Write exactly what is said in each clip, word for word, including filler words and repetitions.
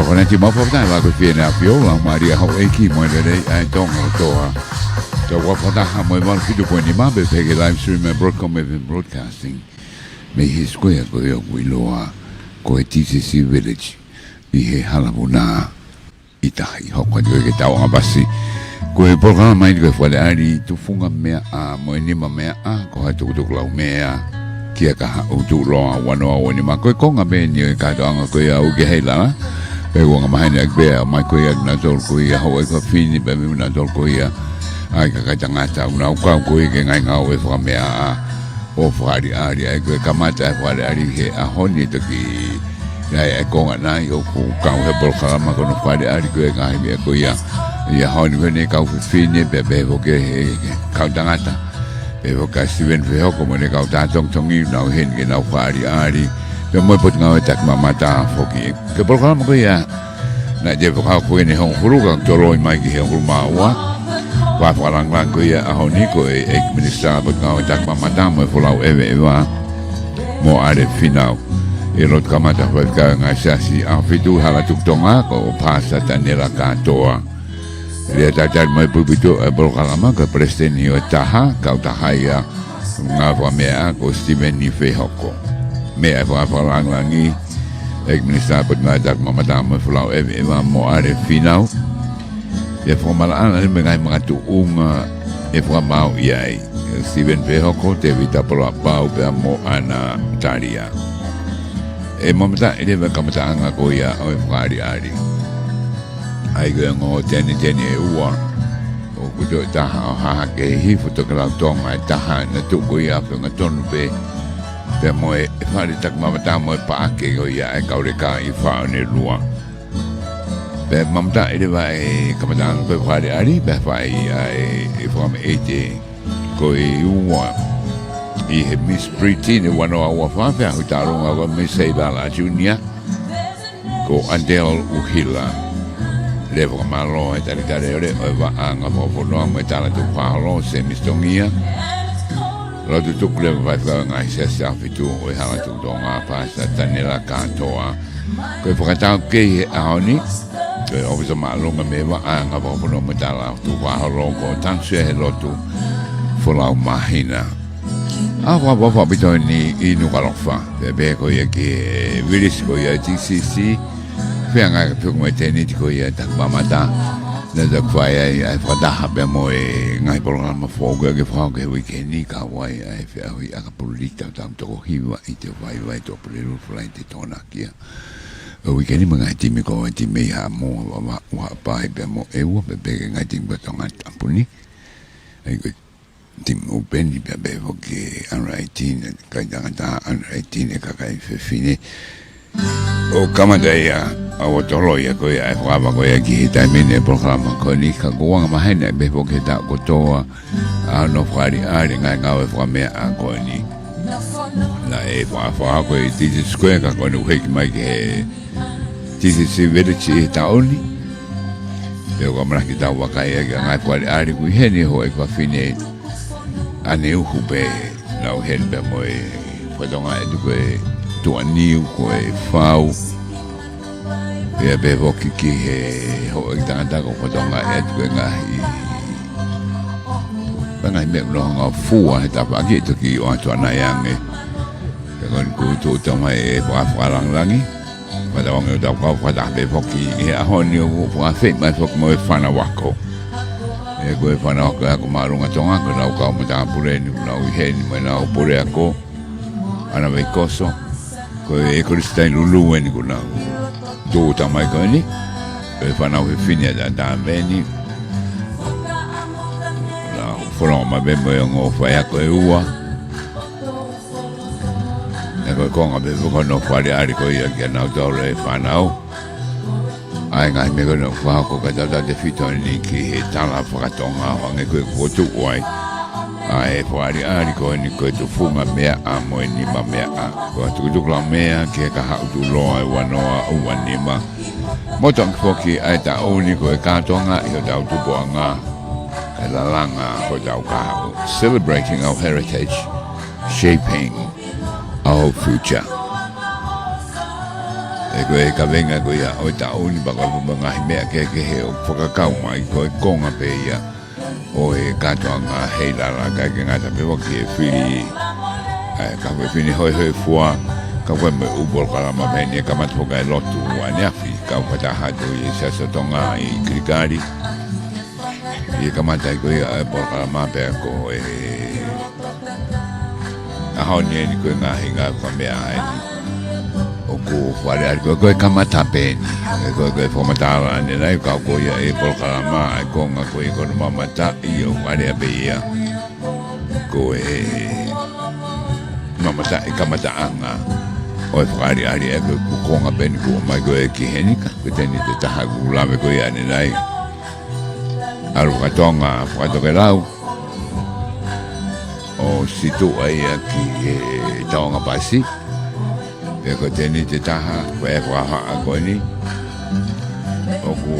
Ko ʻena te mau fakataha ʻa e Laumālie ʻa e ʻEiki mo e lelei ʻa e Tonga kotoa. Tau fakataha mo e valu fitu poini nima pē ki he live stream ʻa e Broadcom F M Broadcasting. Mei he sikuea ko ē ʻoku ʻiloa ko e T C C Village ʻi he Hala Vuna ʻi tahi. Hoko atu ki he tau ʻanga pasi. Ko e polokalama ʻeni ko e Faleʻali Tufunga Meʻa mo e Nima Meʻa, ko ha tukutuku lau meʻa ki he kahaʻu tuʻuloa ua noa ua nima. Ko e konga pē ʻeni ʻo e kātoanga ko ia ʻoku ke hei lala. Pea ʻoku angamaheni ʻaki pē ʻa e ō mai ko ia ʻa kinautolu ko ia houʻeiki fafine pea mo kinautolu ko ia ʻa e kakai tangata ʻoku nau kau ko ia ki he ngaahi ngāue fakameʻa ʻo fakaʻaliʻali. ʻA ia ko e kamata e fakaʻaliʻali he ʻaho ni, toki ʻi ai e konga nai ʻoku kau he polokalama ko hono fakaʻaliʻali ko e ngaahi meʻa ko ia ʻi he ʻaho ni, ko ʻene kau fefine pea pehē foki ki he kau tangata. Pehē foki kia Steven Fehoko mo ʻene kau tā tongitongi ʻoku nau ʻi heni ke nau fakaʻaliʻali. Pea mo e Potungāue Takimamata foki. Ko e polokalama ko ia naʻe fakahoko ʻi he hongofulu ka toloi mai ki he hongofulu mā ua. Fakaʻapaʻapa ko ia ʻaho ni ko e ʻEiki Minisitā Potungāue Takimamata mo e Folau ʻEveʻeva Moale Fīnau. ʻI he lotu kamata faifekau ʻa e ngaahi siasi ʻAhofitu Hala Tuʻi Tonga ko Pāsita Taniela Kātoa. Lea talitali mai pulpito ʻa e polokalama ko e Palesiteni ʻo e taha, kautaha ia ngāue fakameʻa ko Steven Fehoko. Meʻa ʻa e fakaʻapaʻapa ʻa e ʻEiki Minisitā Potungāue Takimamata mo e Folau ʻEveʻeva Moale Fīnau. ʻI he fakamaʻalaʻala ʻa e ngaahi makatuʻunga ʻe fakamaau ʻi ai ʻe Steven Fehoko, Tēvita Poloʻapau pea mo ʻAna Talia. ʻE mamata ʻi he kamataʻanga ko ia ʻo e fakaʻaliʻali. ʻA ia ko e ongo teniteni ʻe ua. ʻOku toe taha ʻo hahake hifo tokelau Tonga ʻe taha naʻe tuʻu ko ia ʻi he fenga tonu pē. Pea mo e fale takimamata mo e paʻake ko ia ʻa e kau leka ʻi Faʻonelua. Pea mamata ʻi he vaʻe kamataʻanga ko e fakaʻaliʻali, pea fai ʻa e, ʻe fakameʻite ko e ua ʻi he Miss Preteen ʻe ua noa ua fā, pea ʻoku tālunga ko Miss Heivālaʻa Junior, ko Adele ʻUhila. Lea fakamālō ʻa e Talitali ʻo e Vaʻa Anga Fakafonua mo e Tala Tukufakaholo, Semisi Tongia. Lotu tuku leva ʻa e faifekau ʻa e ngaahi siasi ʻAhofitu ʻo e Hala Tuʻi Tonga, Pāsita Taniela Kātoa. Ko e fakataukei he ʻaho ni, ko e ʻōfisa māʻolunga mei he Vaʻa Anga Fakafonua mo e Tala Tukufakaholo ko Tansia he lotu Folau Māhina. ʻA e fakaʻapaʻapa ʻaupito ʻeni ʻi Nukuʻalofa, pea pehē ko ia ki he vilisi ko ia T C C, feangai ki he puleʻanga tēniti ko ia takimamata. Naʻa tau fai ai ʻa e fakataha pea mo e ngaahi polokalama foʻou ko ia ʻoku fakahoko he uike ni, kau ai ʻa e feʻauhi ʻakapulu lita ʻo e taʻu toko hiva ʻi he vaivai Tuʻapulelulu, Falaite Tokonaki ia. ʻO e uike ni mo e ngaahi timi ko e timi mei Haʻamoa, Vavaʻu, Haʻapai pea mo ʻEua, pea pehē ki he ngaahi timi ko ia ʻo Tongatapu ni. ʻA ia ko e timi ʻoku pehē ni pea pehē foki R eighteen, kakai tangata R eighteen, ʻa e kakai fefine. ʻOku kamata ia ʻa e toloi ia ko ia ʻa e fakaʻapaʻapa ko ia ki he taimi ni ʻo e polokalama ko eni, ka ʻoku angamaheni ʻa e pehē foki he taʻu kotoa ʻa hono fakaʻaliʻali ngaahi ngāue fakameʻa ko eni. Naʻe faka-, fakahoko ʻi Titi Square, ka ko eni ʻoku hiki mai ki he T C C Village ʻi he taʻu ni. Pea ʻoku ʻamanaki ke tau vakai ʻaki ʻa e ngaahi fakaʻaliʻali ʻoku ʻi heni, houʻeiki fafine ʻaneuhu pē, nau ʻi heni pea mo e fakatonga ʻe tuku e tuʻaniu ko e fau. Pea pehē foki ki he houʻeiki tangata ʻoku fakatonga ʻe tuku e ngaahi, ngaahi meʻa ʻoku nau hanga ʻo fua he tafaʻaki ʻe toki ʻoatu ʻanai ange. Pea ko eni kuo tuʻuta mai e faka-, fakalāngilangi. Fakatauange ʻoku tau kau fakataha pē foki ʻi he ʻaho ni ʻo fakaafeʻi mai foki mo e fānau ako. ʻE, ko e fānau ako ʻa e Ako Māʻolunga Tonga, ko ʻenau kau matāpule ʻeni ʻoku nau ʻi heni mo ʻenau puleako, ʻAna Veikoso, ko e ʻEkolisi Tailulu ʻeni ʻoku nau tuʻuta mai ko eni, ko e fānau fefine ʻa Tāmeni. Nau fononga mai pē mo e ongo faiako ʻe ua. ʻE, ko e konga pē foki hono fakaʻaliʻali ko ia kia nautolu e fānau. ʻA e ngaahi meʻa ko eni ʻoku fakahoko, ka tau tautefito ʻeni ki he tala fakatonga ʻo hangē ko e kuo tuʻu ai ʻa e fakaʻaliʻali ko eni ko e Tufunga Meʻa mo e Nima Meʻa. Ko e tukutuku lau meʻa ki he kahaʻu tuʻuloa ʻe ua noa ua nima. Motuʻaki foki ʻa e taʻu ni ko e kātoanga ʻi hotau tupuʻanga, ʻa e lalanga hotau kahaʻu. Celebrating our heritage, shaping our future. He ko e kaveinga ko ia ʻo e taʻu ni, pea ko e mo e ngaahi meʻa kehekehe ʻoku fakakau mai, ko e konga pē ia ʻo e kātoanga Heilala, kae ʻikai ke ngata pē foki he fili ʻa e kau fefine hoihoifua, ka ko e mo e ʻū polokalama pehē ni, kamata foki ʻa e lotu ʻaneafi, kau fakataha atu ʻi he Siasi ʻo Tonga ʻi Kilikali. ʻI he kamata ko ia ʻa e polokalama pea ko e ʻaho ni eni ko e ngaahi ngāue fakameʻa eni ʻoku faleʻi ko e, ko e kamata pē eni. Ko e, ko e fakamatala ʻanenai, ka ko ia e polokalama, ʻa e konga ko ia ko hono mamataʻi ʻo faleʻi pē ia. Ko e mamataʻi kamataʻanga ʻo e fakaʻaliʻali ʻa e ko e konga pē eni kuo ʻomai ko ē ki heni, ka ko e tēniti ʻe taha ʻoku lave ko ia ʻanenai. ʻAlu fakatonga, fakatokelau, ʻo situʻa ia ki he tauʻanga pasi. Pea ko e tēniti ʻe taha, ko e fakahaʻa ko eni, ʻoku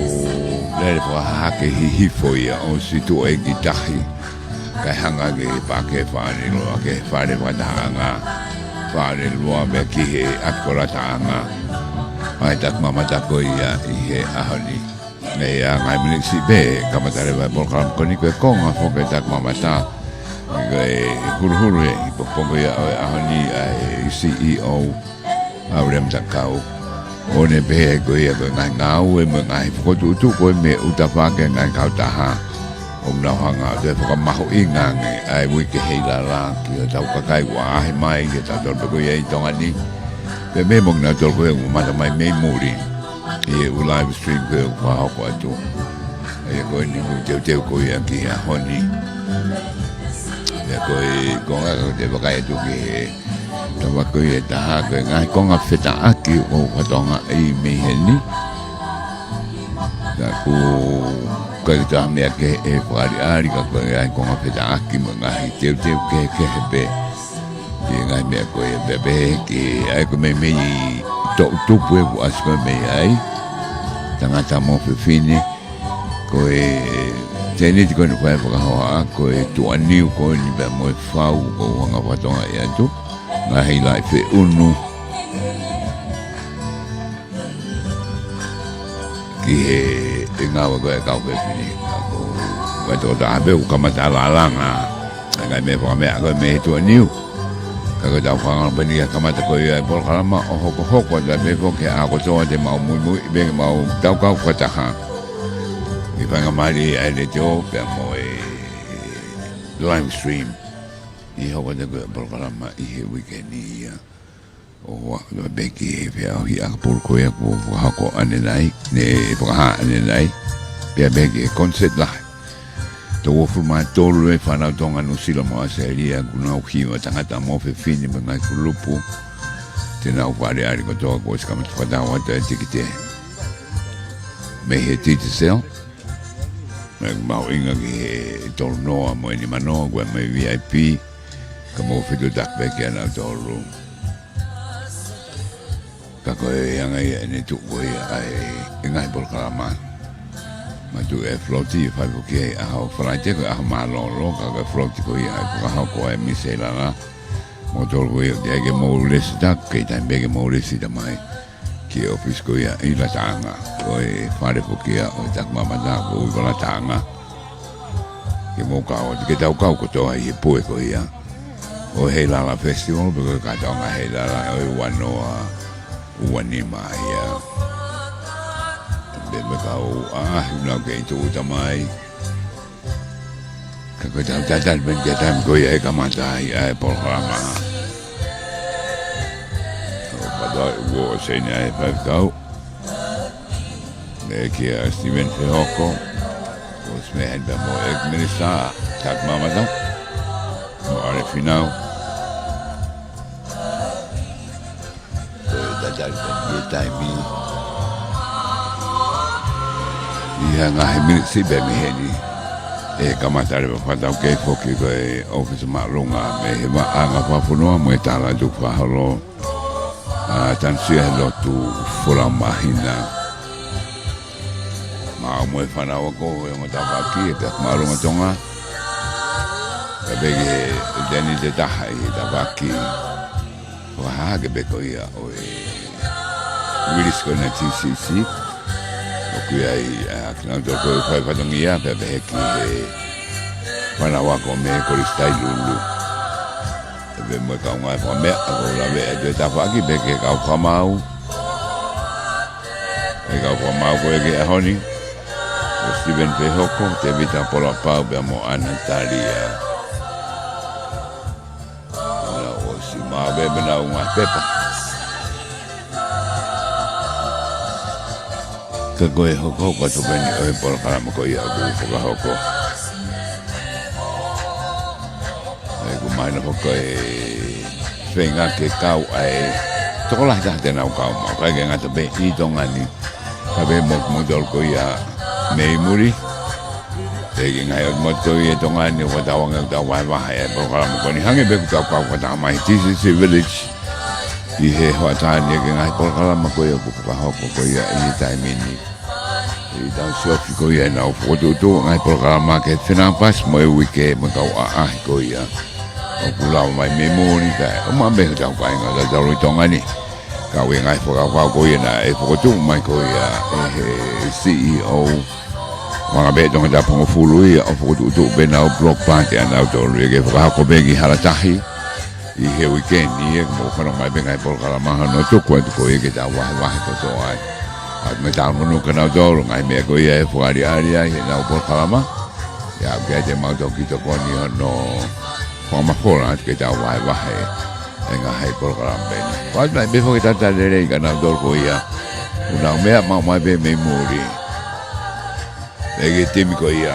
lele fakahahake hihifo ia ʻo situʻa ia ki tahi, kae hanga ki he Paʻake Fāleloa, ki he fale fakatahaʻanga Fāleloa, pea ki he ʻapikolataʻanga ʻa e takimamata ko ia ʻi he ʻaho ni. Mei he ngaahi miniti siʻi pē, kamata leva e polokalama ko eni, ko e konga foki e takimamata, ko e huluhulu he pongipongi ia ʻo e ʻaho ni ʻa e C E O, ʻa William Takau. ʻO ne pehē ko ia ko e ngaahi ngāue mo e ngaahi fokotuʻutuʻu ko ē mei he ʻū tafaʻaki ʻa e ngaahi kautaha ʻoku nau hanga ʻo toe fakamahuʻinga ange ʻa e Uike Heilala ki hotau kakai kuo ʻaʻahi mai, ki hotau tolu pē ko ia ʻi Tonga ni. Pea mo kinautolu ko ē ʻoku mamata mai mei muli ʻi he ʻū live stream ko ē ʻoku fakahoko atu. ʻA ia ko eni ʻoku teuteu ko ia ki he ʻaho ni. ʻA ia ko e konga ko ē te u vakai atu ki he tafaʻaki ko ia ʻe taha, ko e ngaahi konga fetaʻaki ʻoku fakatokangaʻi mei heni. Ka ʻoku ʻikai ke toe ʻi ai ha meʻa kehe ʻe fakaʻaliʻali, ka ko e ngaahi konga fetaʻaki mo e ngaahi teuteu kehekehe pē. Ki he ngaahi meʻa ko ia pea pehē ki ai ko e meimei toʻutupu ʻoku ʻasi ko ē mei ai, tangata mo fefine. Ko e tēniti ko eni ʻoku fai fakahohaʻa, ko e tuʻaniu ko eni pea mo e fau ʻoku hanga ʻo fakatokangaʻi atu. Ngaahi laʻi feʻunu ki he, he ngāue ko ē ʻa e kau fefine. Ka ko e, ko e tokotaha pē ʻoku kamata ʻalanga ʻa e ngaahi meʻa fakameʻa ko ē mei he tuʻaniu. Ka ko ʻetau fakaʻaonga pē eni ke kamata ko ia e polokalama ʻo hokohoko atu pē foki he ʻaho kotoa te mau muimui pē ke mau tau kau fakataha ʻi he faingamālie ʻa e letiō pea mo e live stream. ʻI he hoko atu ko ē e polokalama ʻi he uike ni ia. ʻO ʻoatu pē ki he feʻauhi ʻakapulu ko ia kuo fakahoko ʻanenai, ne fakahā ʻanenai, pea pehē ki he concert lahi. Toko uofulu mā tolu e fānau Tonga, Nuʻusila mo ʻAositelēlia ʻoku nau hiva, tangata mo fefine mo e ngaahi kulupu. Te nau fakaʻaliʻali kotoa kuo ʻosi kamata fakatau atu e tikite mei he Digicel. Mei he mahuʻinga ki he tolu noa mo e nima noa, ko e mei V I P, ka mou fetuʻutaki pē kia nautolu. Ka ko e anga ia ʻene tuʻu ko ia ʻa e, e ngaahi polokalama. Manatuʻi e float ʻe fai foki he ʻaho Falaite ko e ʻaho mālōlō, ka ko e float ko ia ʻe fakahoko ʻe Misi Heilala. Mo tolu ko ia, ʻoku ʻikai ke mou lēsisita, kei taimi pē ke mou lēsisita mai ki he ʻōfisi ko ia ʻi Lataʻanga. Ko e fale foki ia ʻo e takimamata ko ē ʻi Lataʻanga. Ke mou kau atu ke tau kau kotoa ʻi he pō ko ia ʻo e Heilala Festival, pe ko e kātoanga Heilala ʻo e ua noa ua nima ia. Pea mo e kau ʻaʻahi ʻoku nau kei tūʻuta mai. Ka ko ʻetau tatali pē ki he taimi ko ia ʻe kamata ai ʻa e polokalama. ʻOku patoa ʻe ʻosi eni ʻa e faifekau. Pea kia Steven Fehoko, ʻosi meʻa heni pea mo e minisitā takimamata, mo ʻAle Finau. Ko e tatali pē ki he taimi. ʻI he ngaahi miniti siʻi pē mei heni, ʻe kamata leva fakataukei foki ko e ʻōfisa māʻolunga mei he Vaʻa ʻAnga Fakafonua mo e Tala Tuʻu Fakaholo, ʻa Tanusia Lotu Folau Māhina. Maʻu mo e fānau ako ʻo e ongo tafaʻaki ʻa e Peaki Māʻolunga Tonga. Pea pehē ki he tēniti ʻe taha ʻi he tafaʻaki fakahahake pē ko ia ʻo e Willis ko ena T C C. ʻOku ʻi ai ʻa kinautolu ko e fai fatongia pea pehē ki he fānau ako mei Kolisi Tailulu. ʻE pehē mo e kaungā fakameʻa, ʻoku ou lave atu e tafaʻaki pē ki he kau fakamaau. ʻE kau fakamaau ko ē ki he ʻaho ni, ko Steven Fehoko, Tevita Polapau pea mo ʻAna Talia. Nau ʻosi maʻu pē pea nau ngaahi pepa. Ka ko e hokohoko atu pē eni ʻo e polokalama ko ia ʻoku fakahoko. ʻOku mahino foki ko e feinga ke kau ai e tokolahi taha te nau kau mai, ʻikai ke ngata pē ʻi Tonga ni, ka pehē mo kimoutolu ko ia mei muli. Pea ki he ngaahi ʻotu motu ko ia ʻi Tonga ni, ʻoku tau anga ʻetau vahevahe e polokalama ko eni hangē pē ʻoku tau kau fakataha mai T C C Village ʻi he hoʻatā ni ki he ngaahi polokalama ko ia ʻoku fakahoko ko ia ʻi he taimi ni. ʻE tau siofi ko ia ʻenau fokotuʻutuʻu ngaahi polokalama ki he Fenāpasi mo e uike mo e kau ʻaʻahi ko ia ʻoku lava mai mei muli kae ʻumaʻā pē hotau kāinga ʻo tautolu ʻi Tonga ni. Kau ʻi he ngaahi fakakaukau ko ia naʻe fokotuʻu mai ko ia ʻe he C E O, Manga Pē Tongatapu Hongofulu ia, ʻo fokotuʻutuʻu pē ʻenau block party ʻanautolu ia ke fakahoko pē ki Halatahi ʻi he uike ni, ʻe mou fanongo mai pē ngaahi polokalama hono tuku atu ko ia ke tau vahevahe kotoa ai. ʻOatu mo e taunuku kia nautolu, ngaahi meʻa ko ia ʻe fakaʻaliʻali ai ʻenau polokalama. ʻIo, pea te mau toki tokoni hono fakamafola atu ke tau vahevahe e ngaahi polokalama pē ni. ʻOatu mai pē foki e talitali lelei kia nautolu ko ia ʻoku nau meʻa maʻu mai pē mei muli. Pea ki he timi ko ia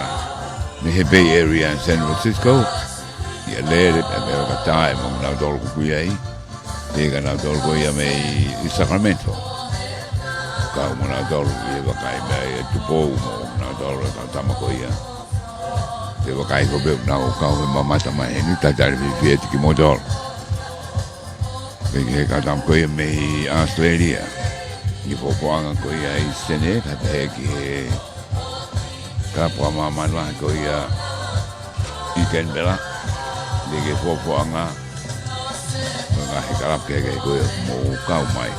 mei he Bay Area, San Francisco, ʻia Lele pea mo Katae mo nautolu ʻoku ʻi ai. Pea kia nautolu ko ia mei Sacramento, kau mo nautolu ʻi he vakai mei Tupou mo nautolu e kau tama ko ia. Pea vakai ko pē ʻoku nau kau he mamata mai heni, talitali fiefia atu kimoutolu. Pea ki he kau tama ko ia mei Australia, ʻi he fōfōʻanga ko ia ʻi Senē, kae pehē ki he kalapu ʻa māmani lahi ko ia ʻi Kenipela, pea ki he fōfōʻanga mo e ngaahi kalapu kehekehe ko ia ʻoku mou kau mai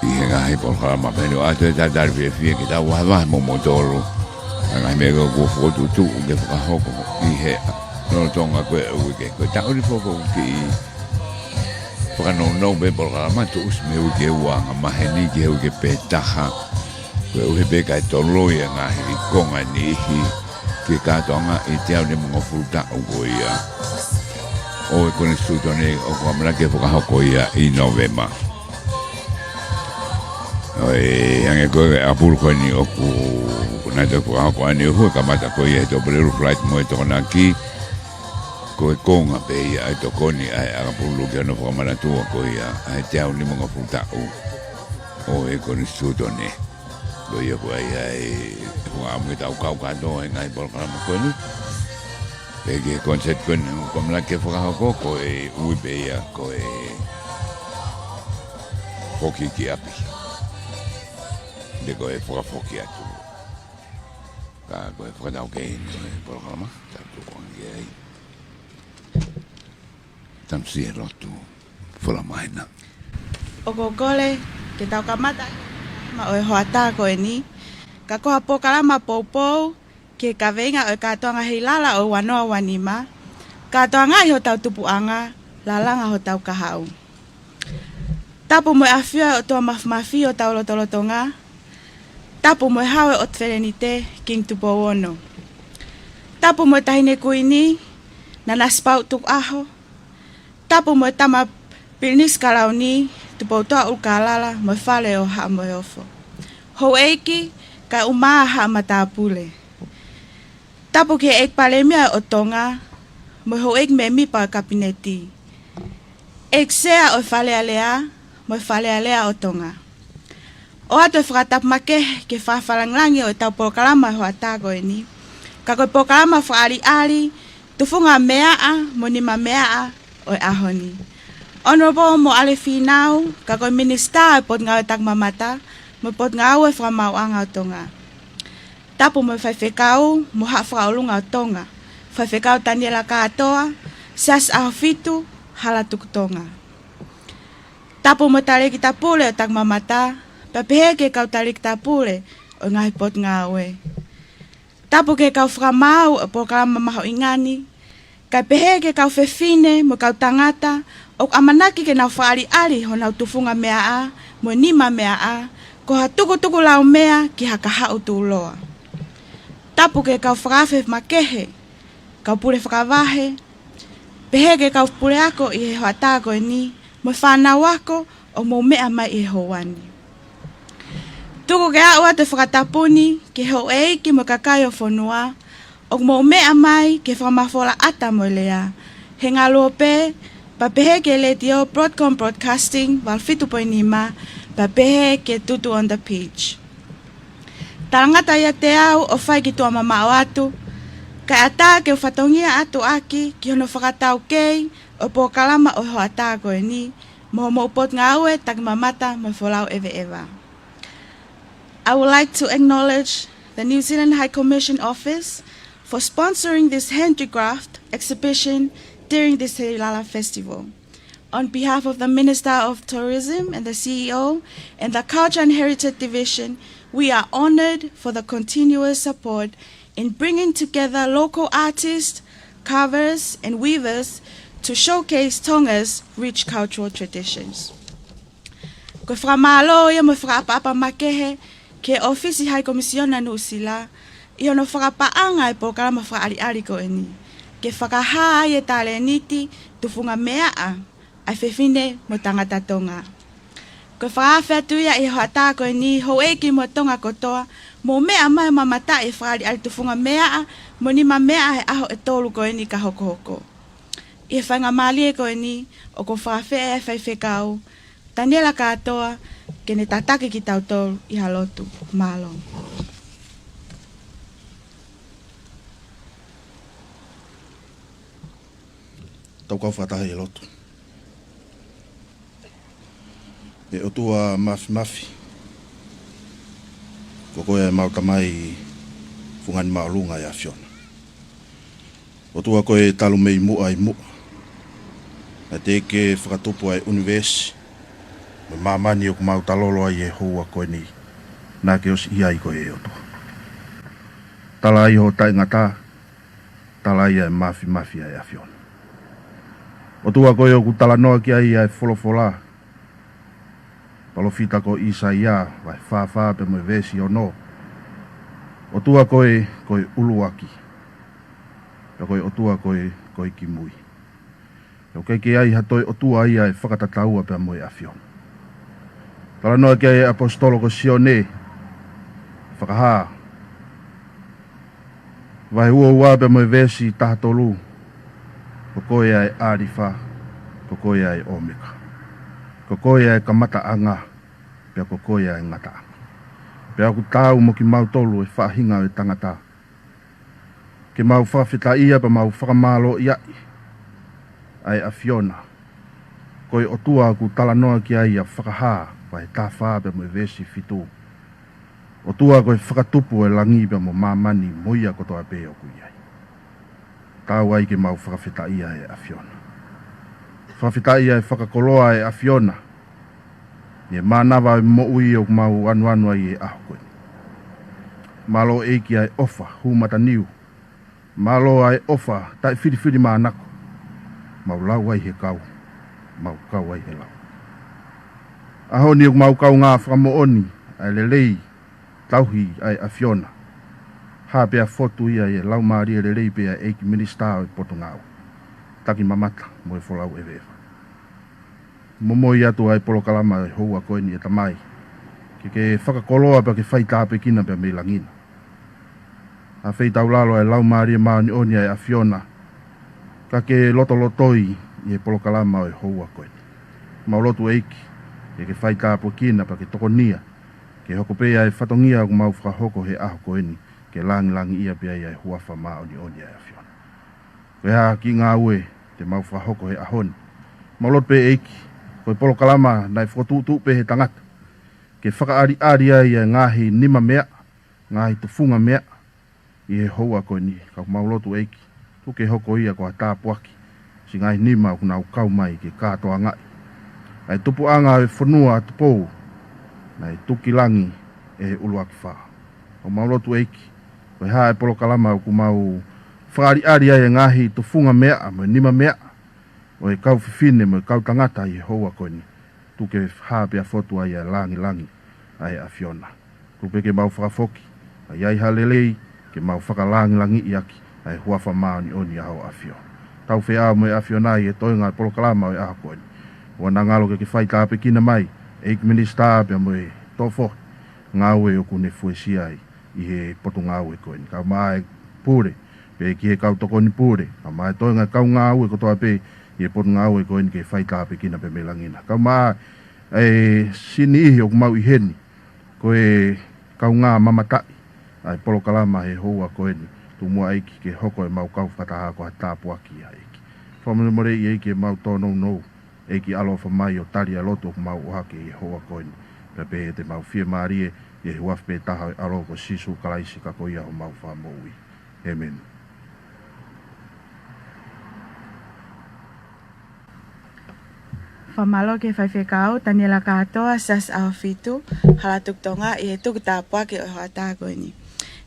ʻi he ngaahi polokalama pē ni. ʻOatu e talitali fiefia ke tau vahevahe mo moutolu ʻa e ngaahi meʻa ko ē kuo fokotuʻutuʻu ke fakahoko ʻi he lolotonga ko ē ʻo e uike. Ko e taʻu ni foki ʻoku kiʻi fakanounou pē polokalama, tuʻusi mei he uike ua angamaheni ki he uike pē taha. Koeʻuhi pē kae toloi e ngaahi konga niʻihi ki he kātoanga ʻi he teau nimangofulu taʻu ko ia ʻo e Konisitūtone ʻoku ʻamanaki ke fakahoko ia ʻi Nōvema. ʻOi, hangē ko e ʻakapulu ko eni ʻoku, ʻoku nau toe fakahoko ʻaneuhu, kamata ko ia he Tuʻapulelulu, Falaite mo e Tokonaki. Ko e konga pē ia ʻa e tokoni ʻa e ʻakapulu ki hono fakamanatua ko ia ʻa e teau nimangofulu taʻu ʻo e Konisitūtone. Ko ia ko ia e fakaʻamu ke tau kau kātoa he ngaahi polokalama ko eni. Pea ki he concert ko eni ʻoku ʻamanaki ke fakahoko, ko e ui pē ia ko e Foki ki ʻApi. Pe ko e Fakafoki atu. Ka ko e fakataukei eni ʻo e polokalama, tau tuku ange ai. Tau siʻi lotu, Fola Maina. ʻOku ou kole ke tau kamata ʻa e hoʻatā ko eni, ka ko ha polokalama poupou ki he kaveinga ʻo e kātoanga Heilala ʻo e ua noa ua nima, Kātoangaʻi hotau tupuʻanga, lalanga hotau kahaʻu. Tapu mo e ʻafio ʻa e ʻOtua Māfimafi ʻi hotau lotolotonga. Tapu mo e Hau ʻo e ʻOtu Felenite, Kingi Tupou Ono. Tapu mo e Taʻahine Kuini, Nanasipauʻu Tukuʻaho. Tapu mo e Tama Pilinisi Kalauni, Tupoutoʻa ʻUlukālala, mo e Fale ʻo Haʻa Moheofo. Houʻeiki, kae ʻumaʻā haʻa matāpule. Tapu ki he ʻEiki Palēmia ʻo Tonga, mo e houʻeiki mēmipa ʻo e Kapineti. ʻEiki Sea ʻo e Fale Alea, mo e Fale Alea ʻo Tonga. ʻOatu e fakatapu makehe ki he fakafakalāngilangi ʻo ʻetau polokalama he hoʻatā ko eni. Ka ko e polokalama fakaʻaliʻali, tufunga meaʻa mo nima meaʻa ʻo e ʻaho ni. Honourable Moale Fīnau, ka ko e Minisitā ʻo e Potungāue Takimamata, mo e Potungāue Fakamaauʻanga ʻo Tonga. Tapu mo e Faifekau mo Haʻa Fakaʻolunga ʻo Tonga, Faifekau Taniela Kātoa, Siasi ʻAhofitu, Hala Tuku Tonga. Tapu mo e talēkita pule ʻo Takimamata, pea pehē ki he kau talēkita pule ʻo e ngaahi potungāue. Tapu ki he kau fakamaau ʻo e polokalama mahuʻinga ni, kae pehē ki he kau fefine mo e kau tangata ʻoku ʻamanaki ke nau fakaʻaliʻali honau tufunga meʻa mo e nima meʻa, ko ha tukutuku laumea ki ha kahaʻu tuʻuloa. Tapu ki he kau fakaafe makehe, kau pule fakavahe, pehē ki he kau puleako ʻi he hoʻatā ko eni, mo e fānau ako ʻoku mou meʻa mai ʻi he houa ni. Tuku ke aʻu atu e fakatapu ni ki he houʻeiki mo e kakai ʻo e fonua ʻoku mou meʻa mai ki he fakamafola ʻata mo e lea, he ngaluope, pea pehē ki he letiō Broadcom Broadcasting valu fitu poini nima, pea pehē ki he Tutu on the Pitch. Talangata ʻiate au ʻo fai ki tuʻa mamaʻo atu, kae ʻatā ke u fatongia atu ʻaki ki hono fakataukei ʻo e polokalama ʻo e hoʻatā ko eni, mo homou potungāue Takimamata mo e Folau ʻEveʻeva. I would like to acknowledge the New Zealand High Commission Office for sponsoring this handicraft exhibition during this Heilala Festival. On behalf of the Minister of Tourism and the C E O and the Culture and Heritage Division, we are honored for the continuous support in bringing together local artists, carvers, and weavers to showcase Tonga's rich cultural traditions. Ko e fakamālō ia mo e fakaʻapaʻapa makehe ki he ʻŌfisi High Commissioner Nuʻusila ʻi hono fakapaʻanga e polokalama fakaʻaliʻali ko eni, ke fakahā ai e talēniti tufunga meʻa ʻa e fefine mo e tangata Tonga. Ko e fakaafe atu ia ʻi he hoʻatā ko eni, houʻeiki mo Tonga kotoa, mou meʻa mai ʻo mamataʻi e fakaʻaliʻali tufunga meʻa mo e nima meʻa he ʻaho ʻe tolu ko eni ka hokohoko. ʻI he faingamālie ko eni, ʻoku ou fakaafeʻi e faifekau Taniela Katoa ke ne tataki kitautolu ʻi ha lotu. Mālō. Tau kau fakataha ʻi he lotu. ʻE ʻOtua Māfimafi, ko koe ʻa e mau Tamai Fungani Māʻolunga ʻa e ʻAfiona. ʻOtua, ko e talu mei muʻa ʻi muʻa, naʻe teʻeki ke fakatupu ʻa e ʻunivēsi mo e māmani ʻoku mau talolo ai he houa ko eni, naʻa ke ʻosi ʻi ai koe ʻe ʻOtua. Tala ai hoʻo taʻengata, tala ai ʻa e māfimafi ʻa e ʻAfiona. ʻOtua, ko e ʻoku talanoa ki ai ʻa e folofola, palōfita ko ʻĪsaia, vahe fā fā pea mo e veesi ono. ʻOtua, ko e, ko e ʻuluaki, pea ko e ʻOtua, ko e, ko e kimui. Pea ʻoku ʻikai ke ʻi ai ha toe ʻOtua ia ʻe fakatataua pea mo e ʻAfiona. Talanoa ki ai e ʻaposetolo ko Sione, Fakahā vahe ua ua pea mo e veesi taha tolu: Ko koe ʻa e ʻAlifa, ko koe ʻa e ʻOmeka, ko koe ʻa e kamataʻanga, pea ko koe ʻa e ngataʻanga. Pea ʻoku taau mo kimautolu e faʻahinga ʻo e tangata, ke mau fakafetaʻia pea mau fakamālōʻiaʻi ʻa e ʻAfiona. Ko e ʻOtua ʻoku talanoa ki ai ʻa Fakahā vahe taha fā pea mo e veesi fitu: ʻOtua, ko e fakatupu ʻo e langi pea mo māmani mo ia kotoa pē ʻoku ʻi ai. Taau ai ke mau fakafetaʻia ʻa e ʻAfiona. Fakafetaʻia ʻa e fakakoloa ʻa e ʻAfiona ʻi he mānava ʻo e moʻui ʻoku mau anuanu ai he ʻaho ko eni. Mālō ʻEiki ʻa e ʻofa hū mataniu. Mālō ʻa e ʻofa taʻefilifilimānako. Mau lau ai he kau, mau kau ai he lau. ʻAho ni ʻoku mau kaungā fakamoʻoni ʻa e lelei tauhi ʻa e ʻAfiona. Hā pea fotu ia ʻi he laumālie lelei pē ʻa e ʻEiki Minisitā ʻo e Potungāue, Takimamata mo e Folau ʻEveʻeva. Momoi atu ʻa e polokalama ʻo e houa ko eni, ʻe Tamai, ke ke fakakoloa pea ke faitāpuekina pea mei langi na. ʻA e feitaulalo ʻa e Laumālie Māʻoniʻoni ʻa e ʻAfiona, ka ke lotolotoi ʻi he polokalama ʻo e houa ko eni. Mau lotu, ʻEiki, ke ke faitāpuekina pea ke tokonia ke hoko pē ʻa e fatongia ʻoku mau fakahoko he ʻaho ko eni, ke lāngilangiʻia pē ai ʻa e huafa māʻoniʻoni ʻa e ʻAfiona. Ko e hā ha kiʻi ngāue te mau fakahoko he ʻaho ni? Mau lotu pē, ʻEiki, ko e polokalama naʻe fokotuʻutuʻu pē he tangata ke fakaʻaliʻali ai ʻa e ngaahi nima meʻa, ngaahi tufunga meʻa ʻi he houa ko eni. Ka ʻoku mau lotu, ʻEiki, tuku ke hoko ia ko ha tāpuaki ki he ngaahi nima ʻoku nau kau mai ke kātoangaʻi ʻa ʻa e tupuʻanga ʻo e fonua ʻa Tupou, naʻe tuki langi ʻe he ʻuluaki fā. ʻOku mau lotu ʻEiki, ko e hā e polokalama ʻoku mau fakaʻaliʻali ai e ngaahi tufunga meʻa mo e nima meʻa ʻo e kau fefine mo e kau tangata ʻi he houa ko eni. Tuku ke hā pea fotu ai ʻa e langilangi ʻa e ʻAfiona. Tuku pē ke mau fakafoki ʻa e ʻai ha lelei, ke mau fakalangilangiʻi ʻaki ʻa e huafa māʻoniʻoni ʻa ho ʻAfio. Tau feʻao mo e ʻAfiona ʻi he toenga e polokalama ʻo e ʻaho ko eni. ʻOua naʻa ngalo ke ke fai tāpuekina mai ʻEiki Minisitā pea mo e toʻo foki ngāue ʻoku ne fuesia ai ʻi he potungāue ko eni. Kae ʻumaʻā e pule, pea ki he kau tokoni pule, kae ʻumaʻā e toenga e kau ngāue kotoa pē ʻi he potungāue ko eni ke fai tāpuekina pea mo e langilangi. Kae ʻumaʻā e siʻi niʻihi ʻoku mau ʻi heni, ko e kaungā mamataʻi ʻa e polokalama he houa ko eni. Tuku muʻa ʻEiki ke hoko ʻemau kau fakataha ko ha tāpuaki ia ʻEiki. Fakamolemoleʻi ʻEiki ʻemau tōnounou, ʻEiki ʻaloʻofa mai ʻo tali ʻa e lotu ʻoku mau ʻohake ʻi he houa ko eni. Pea pehē te mau fiemālie ʻi he huafa pē taha ʻo e ʻAlo ko Sīsū Kalaisi ka ko ia homau Fakamoʻui. ʻĒmeni. Fakamālō ki he faifekau Taniela Kātoa, Siasi ʻAhofitu, Hala Tuku Tonga, ʻi he tuku tāpuaki ʻo e hoʻatā ko eni.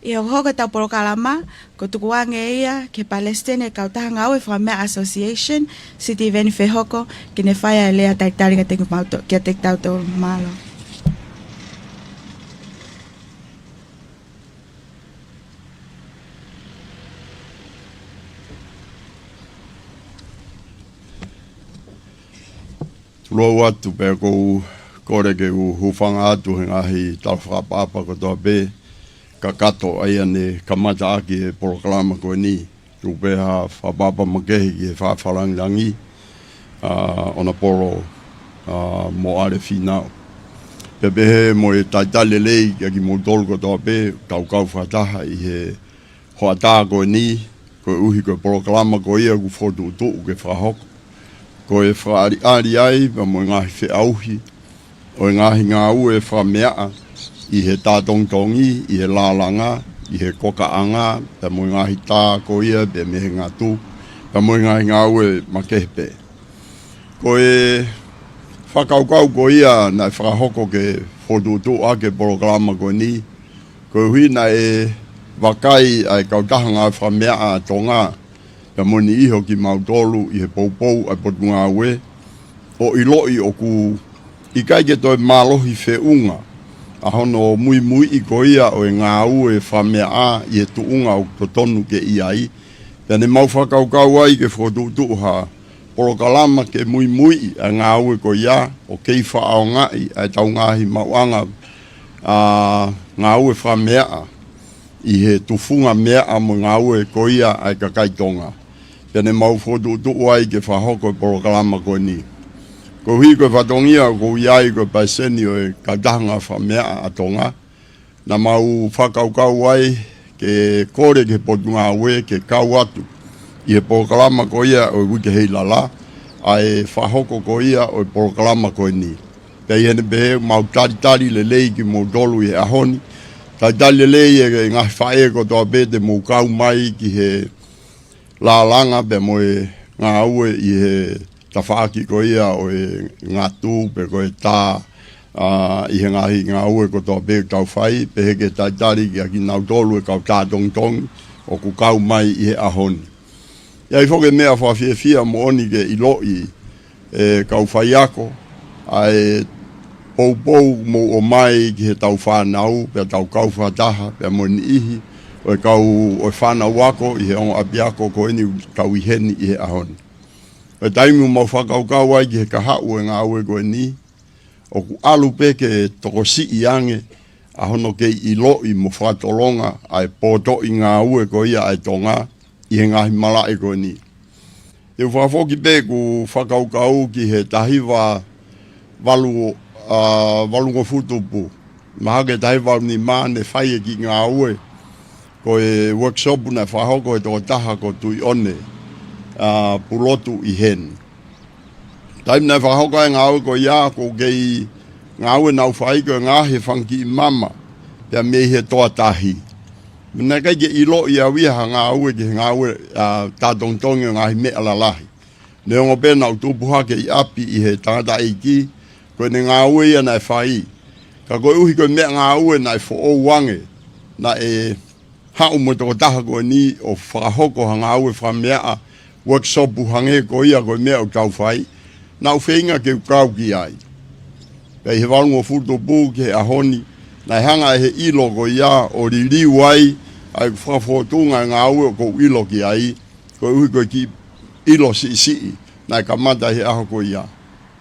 ʻI he hokohoko ʻetau polokalama, ʻoku tukuange ia ki he Palesiteni ʻo e Kautaha Ngāue Fakameʻa Association, Sitiveni Fehoko, ke ne fai ʻa e lea talitali kiate kimautolu, kiate kitautolu. Mālō. Tulou atu pea ʻoku ou kole ke u hūfanga atu he ngaahi tala fakaʻapaʻapa kotoa pē kakato ʻa ia ne kamata ʻaki e polokalama ko eni. Tuku pē ha fakaʻapaʻapa makehe ki he fakalāngilangi, ʻa, ʻo Nāpolo, ʻa, mo ʻAle Fīnau. Pea pehē mo e talitali lelei kiate kimoutolu kotoa pē, tau kau fakataha ʻi he hoʻatā ko eni, koeʻuhi ko e polokalama ko ia ʻoku fokotuʻutuʻu ke fakahoko. Ko e fakaʻaliʻali ai, pea mo e ngaahi feʻauhi ʻo e ngaahi ngāue fakameʻa ʻi he tā tongitongi, ʻi he lālanga, ʻi he kokaʻanga, pea mo e ngaahi tā ko ia, pea mei he ngatu, pea mo e ngaahi ngāue makehe pē. Ko e fakakaukau ko ia naʻe fakahoko ke fokotuʻutuʻu ʻaki e polokalama ko eni, koeʻuhi naʻe vakai ʻa e Kautaha Ngāue Fakameʻa ʻa Tonga, pea mo e niʻihi ʻo kimautolu ʻi he poupou ʻa e Potungāue, ʻo ʻiloʻi ʻoku ʻikai ke toe mālohi feʻunga ʻa hono muimuiʻi ko ia ʻo e ngāue fakameʻa ʻi he tuʻunga ʻoku totonu ke ʻi ai. Pea ne mau fakakaukau ai ke fokotuʻutuʻu ha polokalama ke muimuiʻi ʻa e ngāue ko ia, ʻo kei fakaʻaongaʻi ʻa ʻetau ngaahi maʻuʻanga, ʻa, ngāue fakameʻa ʻi he tufunga meʻa mo e ngāue ko ia ʻa e kakai Tonga. Pea ne mau fokotuʻutuʻu ai ke fakahoko e polokalama ko eni. Koeʻuhi ko e fatongia ʻoku ou ʻi ai ko e palesiteni ʻo e Kautaha Ngāue Fakameʻa ʻa Tonga, naʻa mau fakakaukau ai ke kole ki he Potungāue ke kau atu ʻi he polokalama ko ia ʻo e uike Heilala, ʻa e fakahoko ko ia ʻo e polokalama ko eni. Pea ʻi heʻene pehē, mau talitali lelei kimoutolu ʻi he ʻaho ni. Talitali lelei e ngaahi faʻē kotoa pē te mou kau mai ki he lālanga pea mo e ngāue ʻi he tafaʻaki ko ia ʻo e ngatu pe ko e tā, ʻa, ʻi he ngaahi ngāue kotoa pē ʻoku tau fai, pehē ke talitali kiate kinautolu e kau tā tongitongi ʻoku kau mai ʻi he ʻaho ni. ʻI ai foki e meʻa fakafiefia moʻoni ke ʻiloʻi e kau faiako, ʻa e poupou mou ʻomai ki heʻetau fānau, pea tau kau fakataha, pea mo e niʻihi ʻo e kau ʻo e fānau ako ʻi he ongo ʻapiako ko eni ʻoku tau ʻi heni ʻi he ʻaho ni. ʻI he taimi ʻoku mau fakakaukau ai ki he kahaʻu e ngāue ko eni, ʻoku ʻalu pē ke tokosiʻi ange ʻa hono kei ʻiloʻi mo fakatolonga ʻa e potoʻi ngāue ko ia ʻa e Tonga ʻi he ngaahi malaʻe ko eni. ʻE u fakafoki pē ʻeku fakakaukau ki he taha hiva valu, ʻa, valungofulu tupu. Mahalo ko e taha hiva valu nima ne fai e kiʻi ngāue. Ko e workshop naʻe fakahoko ʻe he tokotaha ko Tuʻiʻone, ʻa, Pulotu ʻi heni. Taimi naʻe fakahoko ai e ngāue ko ia, ʻoku kei ngāue naʻa ku fai ko e ngaohi e fanga kiʻi mama, pea mei he toa tahi. Naʻe ʻikai ke ʻiloʻi au ia ha ngāue ki he ngāue, ʻa, tā tongitongi ʻo e ngaahi meʻa lalahi. Neongo pē naʻa ku tupu hake ʻi ʻapi ʻi he tangataʻeiki, ko ʻene ngāue ia naʻe fai. Ka koeʻuhi ko e meʻangāue naʻe foʻou ange, naʻe haʻu mo e tokotaha ko eni ʻo fakahoko ha ngāue fakameaʻa, workshop hangē ko ia ko e meʻa ʻoku tau fai, naʻa ku feinga ke u kau ki ai. Pea ʻi he valungofulu tupu ki he ʻaho ni, naʻe hanga ʻe he ʻilo ko ia ʻo liliu ai ʻa e fakafōtunga e ngāue ʻoku ou ʻilo ki ai, koeʻuhi ko e kiʻi ʻilo siʻisiʻi naʻe kamata ʻi he ʻaho ko ia.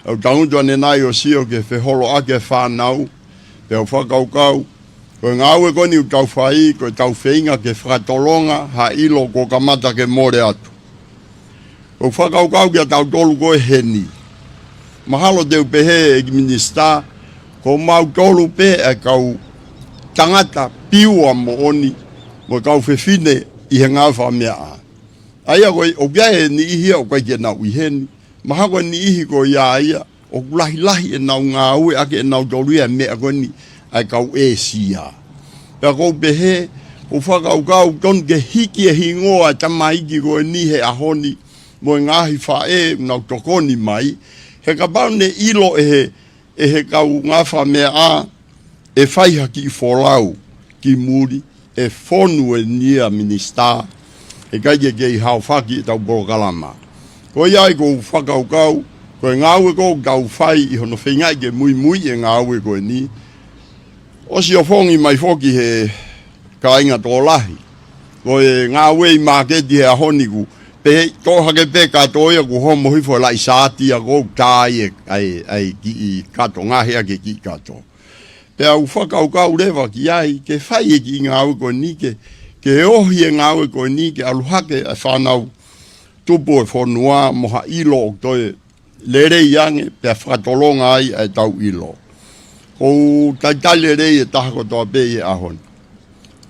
ʻOku ou tangutu ʻanenai ʻo sio ki he feholoʻaki e fānau, pea u fakakaukau, ko e ngāue ko eni ʻoku tau fai, ko ʻetau feinga ke fakatolonga ha ʻilo kuo kamata ke mole atu. ʻOku ou fakakaukau kiate kitautolu ko ē heni. Mahalo te u pehē, ʻEiki Minisitā, ko mautolu pē ʻa e kau tangata piua moʻoni, mo e kau fefine ʻi he ngāue fakameaʻa. ʻA ia ko e, ʻoku ʻi ai e niʻihi ia ʻoku ʻikai ke nau ʻi heni. Mahalo ko e niʻihi ko ia ia, ʻoku lahilahi ʻenau ngāueʻaki ʻe nautolu ia e meʻa ko eni ʻa e kau ʻĒsia. Pea ʻoku ou pehē, ʻoku ou fakakaukau tonu ke hiki e hingoa e tamaiki ko eni he ʻaho ni, mo e ngaahi faʻē ʻoku nau tokoni mai, he kapau naʻe ʻilo ʻe he, ʻe he kau ngāue fakameaʻa, ʻe fai ha kiʻi folau ki muli, ʻe fonu eni ia Minisitā, ʻe ʻikai ke kei haofaki ʻetau polokalama. Ko ia ai ʻoku ou fakakaukau, ko e ngāue ʻoku tau fai ʻi hono feingaʻi ke muimui e ngāue ko eni. ʻOsi ʻofongi mai foki he kāinga tokolahi. Ko e ngāue ʻi māketi he ʻaho ni ʻoku pehē toʻo hake pē kato ia kuo homo hifo e laʻi sāti ia ʻoku tā ai e, ʻa e, ʻa e kiʻi kato, ngaohi ʻaki e kiʻi kato. Pea u fakakaukau leva ki ai, ke fai e kiʻi ngāue ko eni ke, ke ohi e ngāue ko eni ke ʻalu hake e fānau tupu e fonua mo ha ʻilo ʻoku toe lelei ange, pea fakatolonga ai ʻa ʻetau ʻilo. ʻOku ou talitali lelei e taha kotoa pē ʻi he ʻaho ni.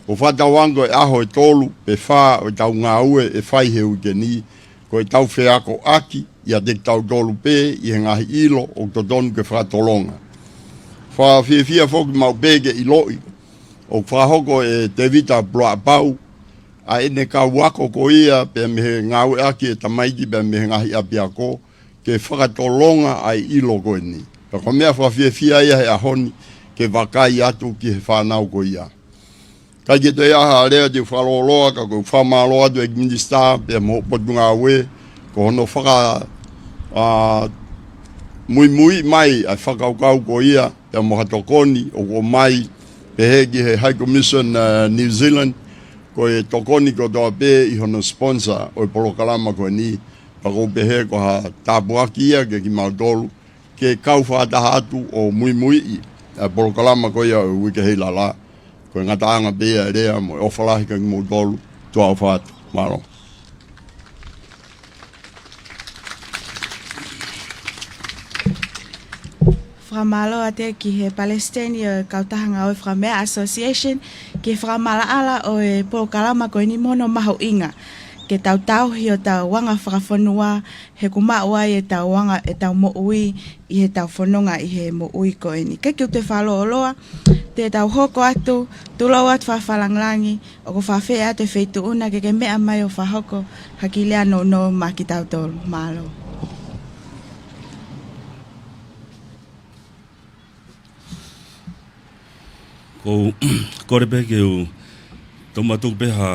ʻOku ou fakatauange ko e ʻaho ʻe tolu pe fā ʻo ʻetau ngāue ʻe fai he uike ni, ko ʻetau feakoʻaki ʻiate kitautolu pē ʻi he ngaahi ʻilo ʻoku totonu ke fakatolonga. Fakafiefia foki maʻu pē ke ʻiloʻi ʻoku fakahoko ʻe Tēvita Puloʻapau ʻa ʻene kau ako ko ia pea mei he ngāueʻaki e tamaiki pea mei he ngaahi ʻapiako ke fakatolonga ʻa e ʻilo ko eni. Pea ko e meʻa fakafiefia ia he ʻaho ni ke vakai atu ki he fānau ko ia. ʻIkai ke toe ʻi ai ha lea te u fakalōloa, ka ʻoku ou fakamālō atu ʻEiki Minisitā pea mo e Potungāue, ko hono faka, ā, muimui mai ʻa e fakakaukau ko ia, pea mo ha tokoni ʻoku ʻomai, pehē ki he High Commission, ā, New Zealand, ko e tokoni kotoa pē ʻi hono sponsor ʻo e polokalama ko eni, pea ʻoku ou pehē ko ha tāpuaki ia kiate kimautolu, ke kau fakataha atu ʻo muimuiʻi ʻa e polokalama ko ia ʻo e Uike Heilala. Ko e ngataʻanga pē ia e lea mo e ʻofa lahi kiate kimoutolu, tuʻa ʻofa atu. Mālō. Fakamālō atu ki he Palesiteni ʻo e Kautaha Ngāue Fakameaʻa Association, ki he fakamaʻalaʻala ʻo e polokalama ko eni mo hono mahuʻinga. Ke tau tauhi hotau anga fakafonua, he ʻoku maʻu ai ʻetau anga, ʻetau moʻui, ʻi heʻetau fononga ʻi he moʻui ko eni. ʻIkai ke u toe fakalōloa, te tau hoko atu, tulou atu fakafakalāngilangi, ʻoku ou fakaafeʻi atu e Feituʻu na ke ke meʻa mai ʻo fakahoko ha kiʻi lea nounou maʻa kitautolu. Mālō. ʻOku ou kole pē ke u tomuʻa tuku pē ha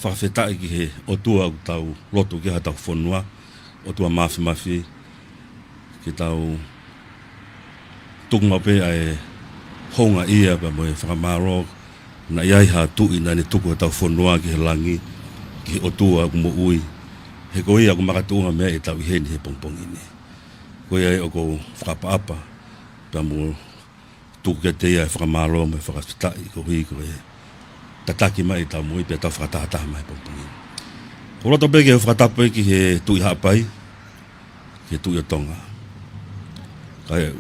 fakafetaʻi ki he ʻOtua ʻoku tau lotu ki ai hotau fonua, ʻOtua Māfimafi, ke tau tuku maʻu pē ʻa e houngaʻia pea mo e fakamālō, naʻe ʻi ai ha tuʻi naʻa ne tuku hotau fonua ki he langi, ki he ʻOtua ʻoku moʻui, he ko ia ʻoku makatuʻunga mei ai ʻetau ʻi heni he pongipongi ni. Ko ia ai ʻoku ou fakaʻapaʻapa, pea mo tuku kiate ia e fakamālō mo e fakafetaʻi koeʻuhi ko e tataki mai ʻetau moʻui pea tau fakatahataha mai he pongipongi ni. ʻOku ou loto pē ke u fakatapu ki he Tuʻi Haʻapai, ki he Tuʻi ʻo Tonga. Kae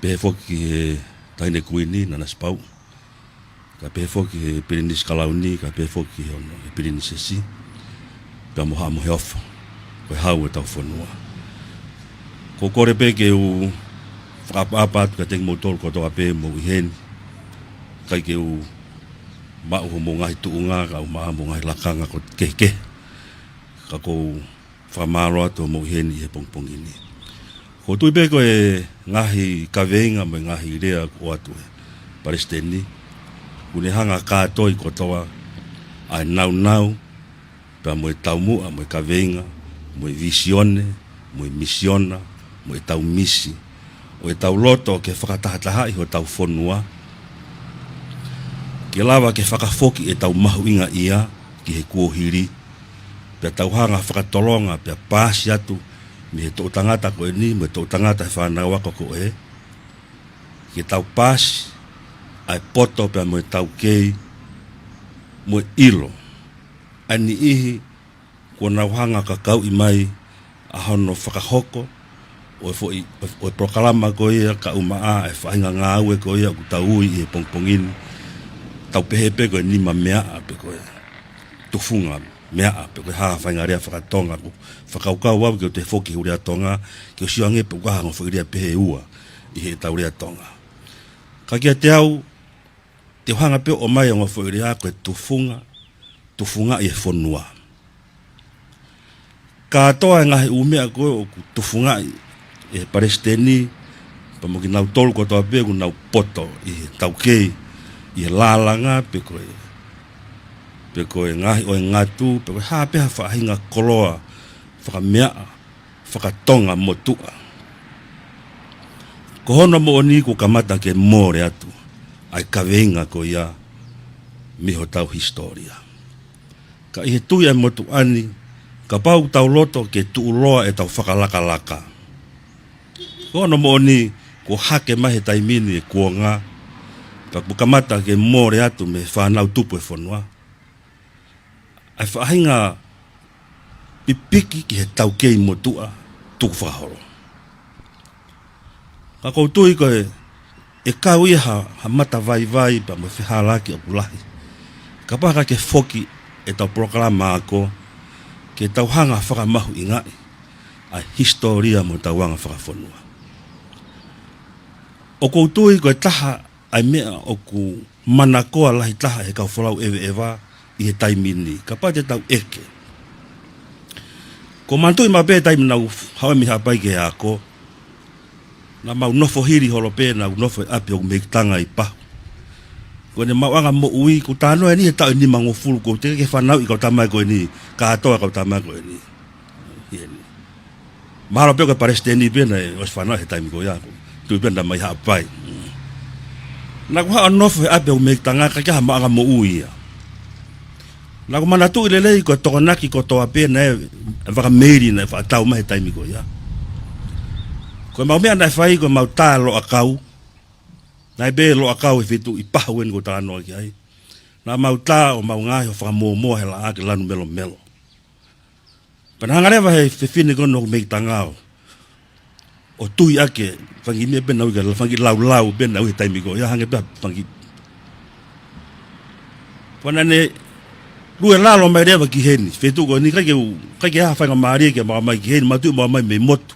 pehē foki ki he Taʻahine Kuini, Nanasipauʻu. Kae pehē foki ki he Pilinisi Kalauni, kae pehē foki ki he ono, he Pilinisesi. Pea mo Haʻa Moheofo, ko e hau ʻo ʻetau fonua. ʻOku ou kole pē ke u fakaʻapaʻapa atu kiate kimoutolu kotoa pē ʻoku mou ʻi heni. ʻIkai ke u maʻu hoʻomou ngaahi tuʻunga, ka u maʻu hoʻomou ngaahi lakanga ko e kehekehe. Ka ʻoku ou fakamālō atu hoʻomou ʻi heni ʻi he pongipongi ni. ʻOku ou tui pē ko e ngaahi kaveinga mo e ngaahi lea kuo ʻoatu ʻe he Palesiteni, kuo ne hanga ʻo kātoi kotoa ʻa e naunau, pea mo e taumuʻa, mo e kaveinga, mo e vīsione, mo e misiona, mo ʻetau misi, ʻo ʻetau loto ke fakatahatahaʻi hotau fonua, ke lava ke fakafoki ʻetau mahuʻingaʻia ki he kuohili, pea tau hanga ʻo fakatolonga, pea paasi atu mei he toʻutangata ko eni, mo e toʻutangata he fānau ako ko ē, ke tau paasi ʻa e poto pea mo e taukei, mo e ʻilo ʻa e niʻihi kuo nau hanga ʻo kakauʻi mai ʻa hono fakahoko ʻo e foʻi, ʻo e polokalama ko ia, kae ʻumaʻā ʻa e faʻahinga ngāue ko ia ʻoku tau ui ʻi he pongipongi ni, tau pehē pē ko e nima meaʻa pe ko e tufunga meaʻa pe ko e hā ha faʻahinga lea faka-Tonga ʻoku fakakaukau au ke u toe foki he lea Tonga, ke u sio ange pe ʻoku ʻi ai ha ongo foʻi lea pehē ʻe ua ʻi heʻetau lea Tonga. Ka kiate au, te u hanga pē ʻo ʻomai ʻa e ongo foʻi lea ko e tufunga, tufungaʻi e fonua. Kātoa e ngaahi ʻū meʻa ko ē ʻoku tufungaʻi ʻe he Palesiteni, pea mo kinautolu kotoa pē ʻoku nau poto ʻi he taukei, ʻi he lālanga, pe ko e, pe ko e ngaahi ʻoengatu, pe ko e hā pē ha faʻahinga koloa fakameaʻa, faka-Tonga motuʻa. Ko hono moʻoni kuo kamata ke mole atu ʻa e kaveinga ko ia mei hotau hisitōlia. Ka ʻi he tui ʻa e motuʻa ni, kapau ʻoku tau loto ke tuʻuloa ʻetau fakalakalaka, ko hono moʻoni kuo hake mai he taimi ni e kuonga, pea kuo kamata ke mole atu mei he fānau tupu e fonua ʻa e faʻahinga pipiki ki he taukei motuʻa tukufakaholo. Ka ʻoku ou tui ko e, ʻe kau ia ha, ha matavaivai pea mo e fehālaaki ʻoku lahi, kapau ʻe ʻikai ke foki ʻetau polokalama ako ke tau hanga ʻo fakamahuʻingaʻi ʻa e hisitōlia mo ʻetau anga fakafonua. ʻOku ou tui ko e taha ʻa e meʻa ʻoku manakoa lahi taha ʻe he kau folau ʻeveʻeva ʻi he taimi ni, kapau te tau ʻeke. ʻOku ou manatuʻi maʻu pē taimi naʻá ku haʻu mei Haʻapai ki he ako, naʻa mau nofo hili holo pē, naʻá ku nofo he ʻapi ʻo Mekitanga ʻi Pahu. Ko ʻene maʻuʻanga moʻui, ʻoku talanoa eni he taʻu ʻe nimangofulu, ʻoku teʻeki ke fanauʻi e kau tama ko eni, kātoa e kau tama ko eni. ʻI heni. Mahalo pē ko e Palesiteni pē naʻe ʻosi fanauʻi he taimi ko ia, ʻoku ou tui pē naʻa mai Haʻapai. Naʻá ku haʻu ʻo nofo he ʻapi ʻo Mekitanga, ka ʻikai ha maʻuʻanga moʻui ia. Naʻá ku manatuʻi lelei ko e Tokonaki kotoa pē naʻe, e vaka meili naʻe faʻa tau mai he taimi ko ia. Ko ʻemau meʻa naʻe fai, ko ʻemau tā loʻakau. Naʻe pē loʻakau he feituʻu ʻi Pahu eni ʻoku ou talanoa ki ai. Naʻa mau tā ʻo mau ngaohi ʻo fakamōmoa he laʻā ke lanu melomelo. Pea naʻe hanga leva he fefine ko eni ʻo Mekitanga ʻo tui ʻaki e fanga kiʻi meʻa pē naʻe ui, ka fanga kiʻi laulau pē naʻe ui he taimi ko ia, hangē pē ha fanga kiʻi. Pea naʻá ne lue lalo mai leva ki heni, feituʻu ko eni, ʻikai ke u, ʻikai ke ʻi ai ha faingamālie ke mau ō mai ki heni, manatuʻi mau ō mai mei motu.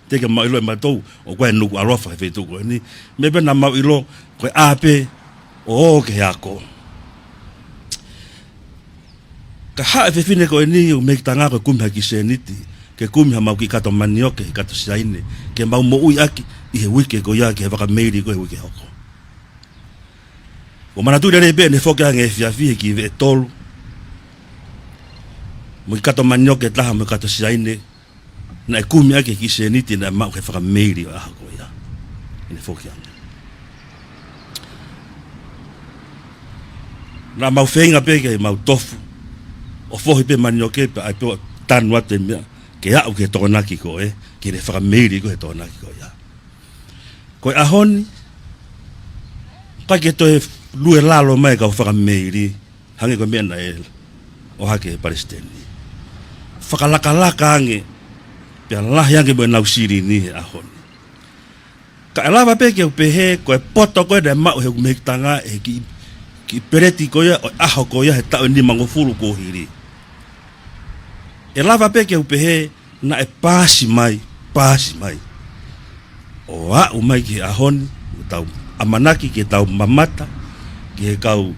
Teʻeki ke mau ʻilo ʻe mautolu ʻoku ʻi ai e nukuʻalofa he feituʻu ko eni. Meʻa pē naʻa mau ʻilo, ko e ʻā pē ʻo ō ki he ako. Ka haʻu e fefine ko eni ʻo Mekitanga ko e kumi ha kiʻi sēniti, ke kumi haʻamau kiʻi kato manioke, kato siaine, ke mau moʻui ʻaki ʻi he uike ko ia ki he vaka meili ko ē he uike hoko. ʻOku ou manatuʻi lelei pē ʻene foki ange he efiafi he kiʻi veʻe tolu mo e kiʻi kato manioke ʻe taha mo e kato siaine, naʻe kumi ʻaki e kiʻi sēniti naʻe maʻu he vaka meili ʻo e ʻaho ko ia. ʻEne foki ange. Naʻa mau feinga pē ke mau tofu, ʻo fohi pē manioke pea ʻai pē ʻo tanu atu e meʻa, ke aʻu ki he Tokonaki ko ē, ki he vaka meili ko ē he Tokonaki ko ia. Ko e ʻaho ni, ʻikai ke toe lue lalo mai e kau vaka meili, hangē ko e meʻa naʻe ʻohake ʻe he Palesiteni. Fakalakalaka ange, pea lahi ange mo ʻenau silini he ʻaho ni. Ka ʻe lava pē ke u pehē, ko e poto ko ē naʻe maʻu ʻe he ʻEiki Mekitanga he kiʻi, kiʻi peleti ko ia ʻo e ʻaho ko ia he taʻu ʻe nimangofulu kuo hili. ʻE lava pē ke u pehē, naʻe paasi mai, paasi mai. ʻO aʻu mai ki he ʻaho ni, ʻoku tau ʻamanaki ke tau mamata ki he kau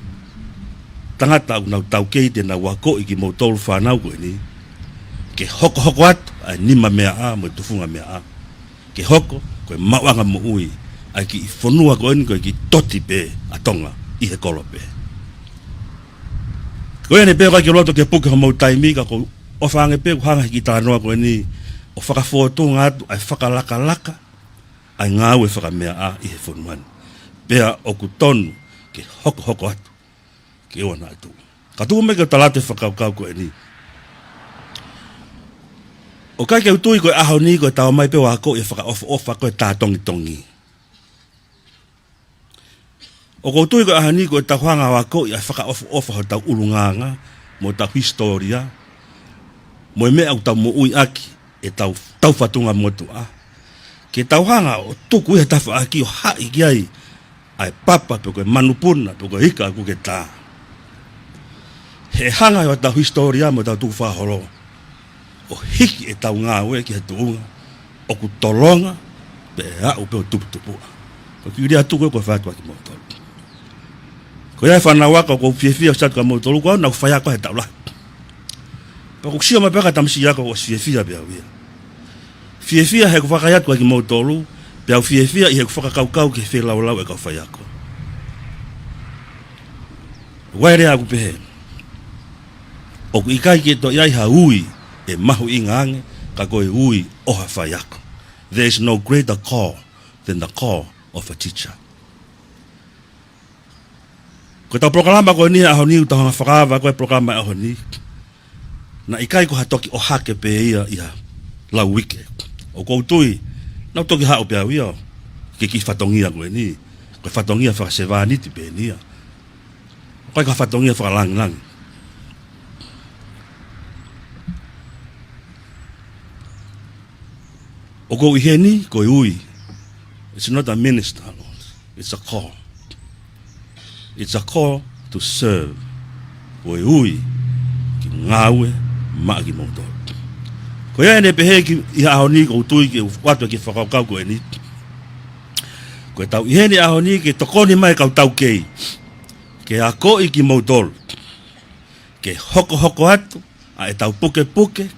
tangata ʻoku nau taukei te nau akoʻi kimoutolu fānau ko eni, ke hokohoko atu ʻa e nima meʻa mo e tufunga meʻa, ke hoko ko e maʻuʻanga moʻui ʻa e kiʻi fonua ko eni ko e kiʻi toti pē ʻa Tonga ʻi he kolo pē. Ko ia ʻeni pē ʻoku ʻikai ke u loto ke puke homou taimi, ka ʻoku ou ʻofa ange pē ʻoku hanga he kiʻi talanoa ko eni ʻo fakafōtunga atu ʻa e fakalakalaka ʻa e ngāue fakameʻa ʻi he fonua ni. Pea ʻoku tonu ke hokohoko atu ke ʻoua naʻa tuʻu. Ka tuku mai ke u tala atu e fakakaukau ko eni. ʻOku ʻikai ke u tui ko e ʻaho ni ko e tau mai pē ʻo akoʻi e fakaʻofoʻofa ko e tā tongitongi. ʻOku ou tui ko e ʻaho ni ko e tau hanga ʻo akoʻi ʻa e fakaʻofoʻofa hotau ʻulungaanga, mo hotau hisitōlia, mo e meʻa ʻoku tau moʻui ʻaki, ʻetau, tau fatunga motuʻa. Ke tau hanga ʻo tuku ʻi he tafaʻaki ʻo haʻi ki ai ʻa e papa pe ko e manupuna pe ko e ika ʻoku ke tā. He hanga ʻe hotau hisitōlia mo hotau tukufakaholo ʻo hiki ʻetau ngāue ki he tuʻunga ʻoku tolonga pea aʻu pē ʻo tuputupuʻa. Ko e kiʻi lea atu ko ē ʻoku ou fai atu kia kimoutolu. Ko ia e fānau aka, ʻoku ou fiefia ʻo sio atu kia moutolu, ko au naʻa ku faiako he taʻu lahi. Pea ʻoku ou sio mai pē kia Tamasiʻi ako ʻoku fiefia pē au ia. Fiefia he ʻoku ou vakai atu kia kimoutolu, pea u fiefia ʻi he ʻoku ou fakakaukau ki he feilaulau ʻa e kau faiako. Ko e lea ʻoku pehē, ʻoku ʻikai ke toe ʻi ai ha ui ʻe mahuʻinga ange ka ko e ui ʻo ha faiako. There is no greater call than the call of a teacher. Ko ʻetau polokalama ko eni he ʻaho ni, ʻoku tau hanga fakaava ko e polokalama ʻaho ni, naʻe ʻikai ko ha toki ʻohake pē ia ʻi ha lau uike. ʻOku ou tui naʻa ku toki haʻu pē au ia ke kiʻi fatongia ko eni, ko e fatongia fakasevāniti pē eni ia. ʻOku ʻikai ko ha fatongia fakalangilangi. ʻOku ou ʻi heni ko e ui. It's not a minister, Lord. It's a call. It's a call to serve. Ko e ui ke ngāue maʻa kimoutolu. Ko ia ʻeni pehē ki he ʻaho ni, ʻoku ou tui ke u ʻoatu e kiʻi fakakaukau ko eni. Ko ʻetau ʻi heni ʻaho ni ke tokoni mai e kau taukei ke akoʻi kimoutolu ke hokohoko atu ʻa ʻetau pukepuke,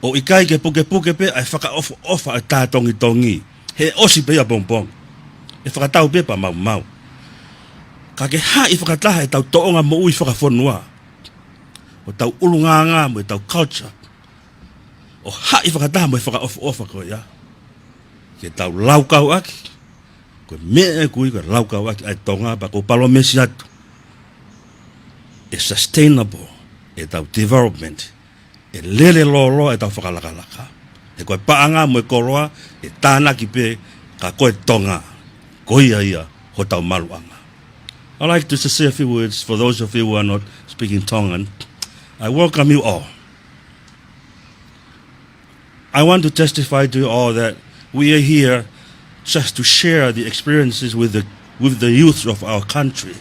ʻo ʻikai ke pukepuke pē ʻa e fakaʻofoʻofa ʻo e tā tongitongi. He ʻosi pē ia pongipongi. ʻE fakatau pē pea maumau. Ka ke haʻi fakataha ʻetau tōʻonga moʻui fakafonua, ʻo ʻetau ʻulungaanga mo ʻetau culture, ʻo haʻi fakataha mo e fakaʻofoʻofa ko ia, ke tau laukauʻaki. Ko e meʻa ʻoku ui ko e laukauʻaki ʻa e Tonga, pea ʻoku ou palōmesi atu ʻe sustainable ʻetau development, ʻe lele lōloa ʻetau fakalakalaka. He ko e paʻanga mo e koloa ʻe tānaki pē, ka ko e Tonga, ko ia ia hotau maluʻanga. I'd like to just say a few words for those of you who are not speaking Tongan. I welcome you all. I want to testify to you all that we are here just to share the experiences with the, with the youth of our country.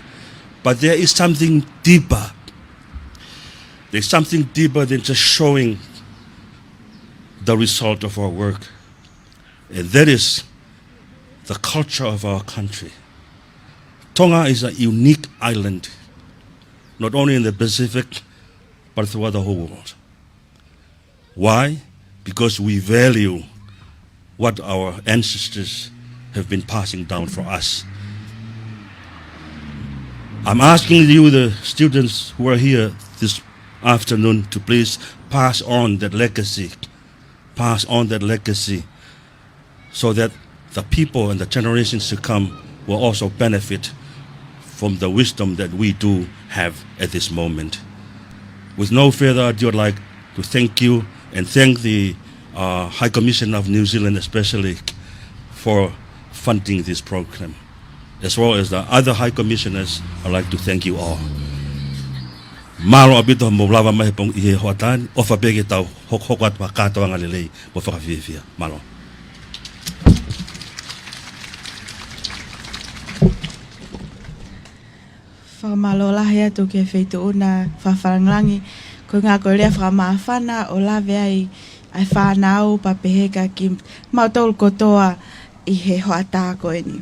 But there is something deeper. There's something deeper than just showing the result of our work. And that is the culture of our country. Tonga is a unique island, not only in the Pacific, but throughout the whole world. Why? Because we value what our ancestors have been passing down for us. I'm asking you, the students who are here this afternoon, to please pass on that legacy. Pass on that legacy so that the people and the generations to come will also benefit from the wisdom that we do have at this moment. With no further ado, I'd like to thank you and thank the, uh, High Commissioner of New Zealand especially for funding this program, as well as the other High Commissioners. I'd like to thank you all. Mālō ʻaupito hoʻomou lava mai he pongipongi ʻi he hoʻatā ni, ʻofa pē ke tau hokohoko atu ha kātoanga lelei mo fakafiefia. Mālō. Fakamālō lahi atu ki he Feituʻu na Fakalangilangi, ko e ngaahi lea fakamāfana ʻo lave ai ʻa e fānau pea pehē kia kimautolu kotoa ʻi he hoʻatā ko eni.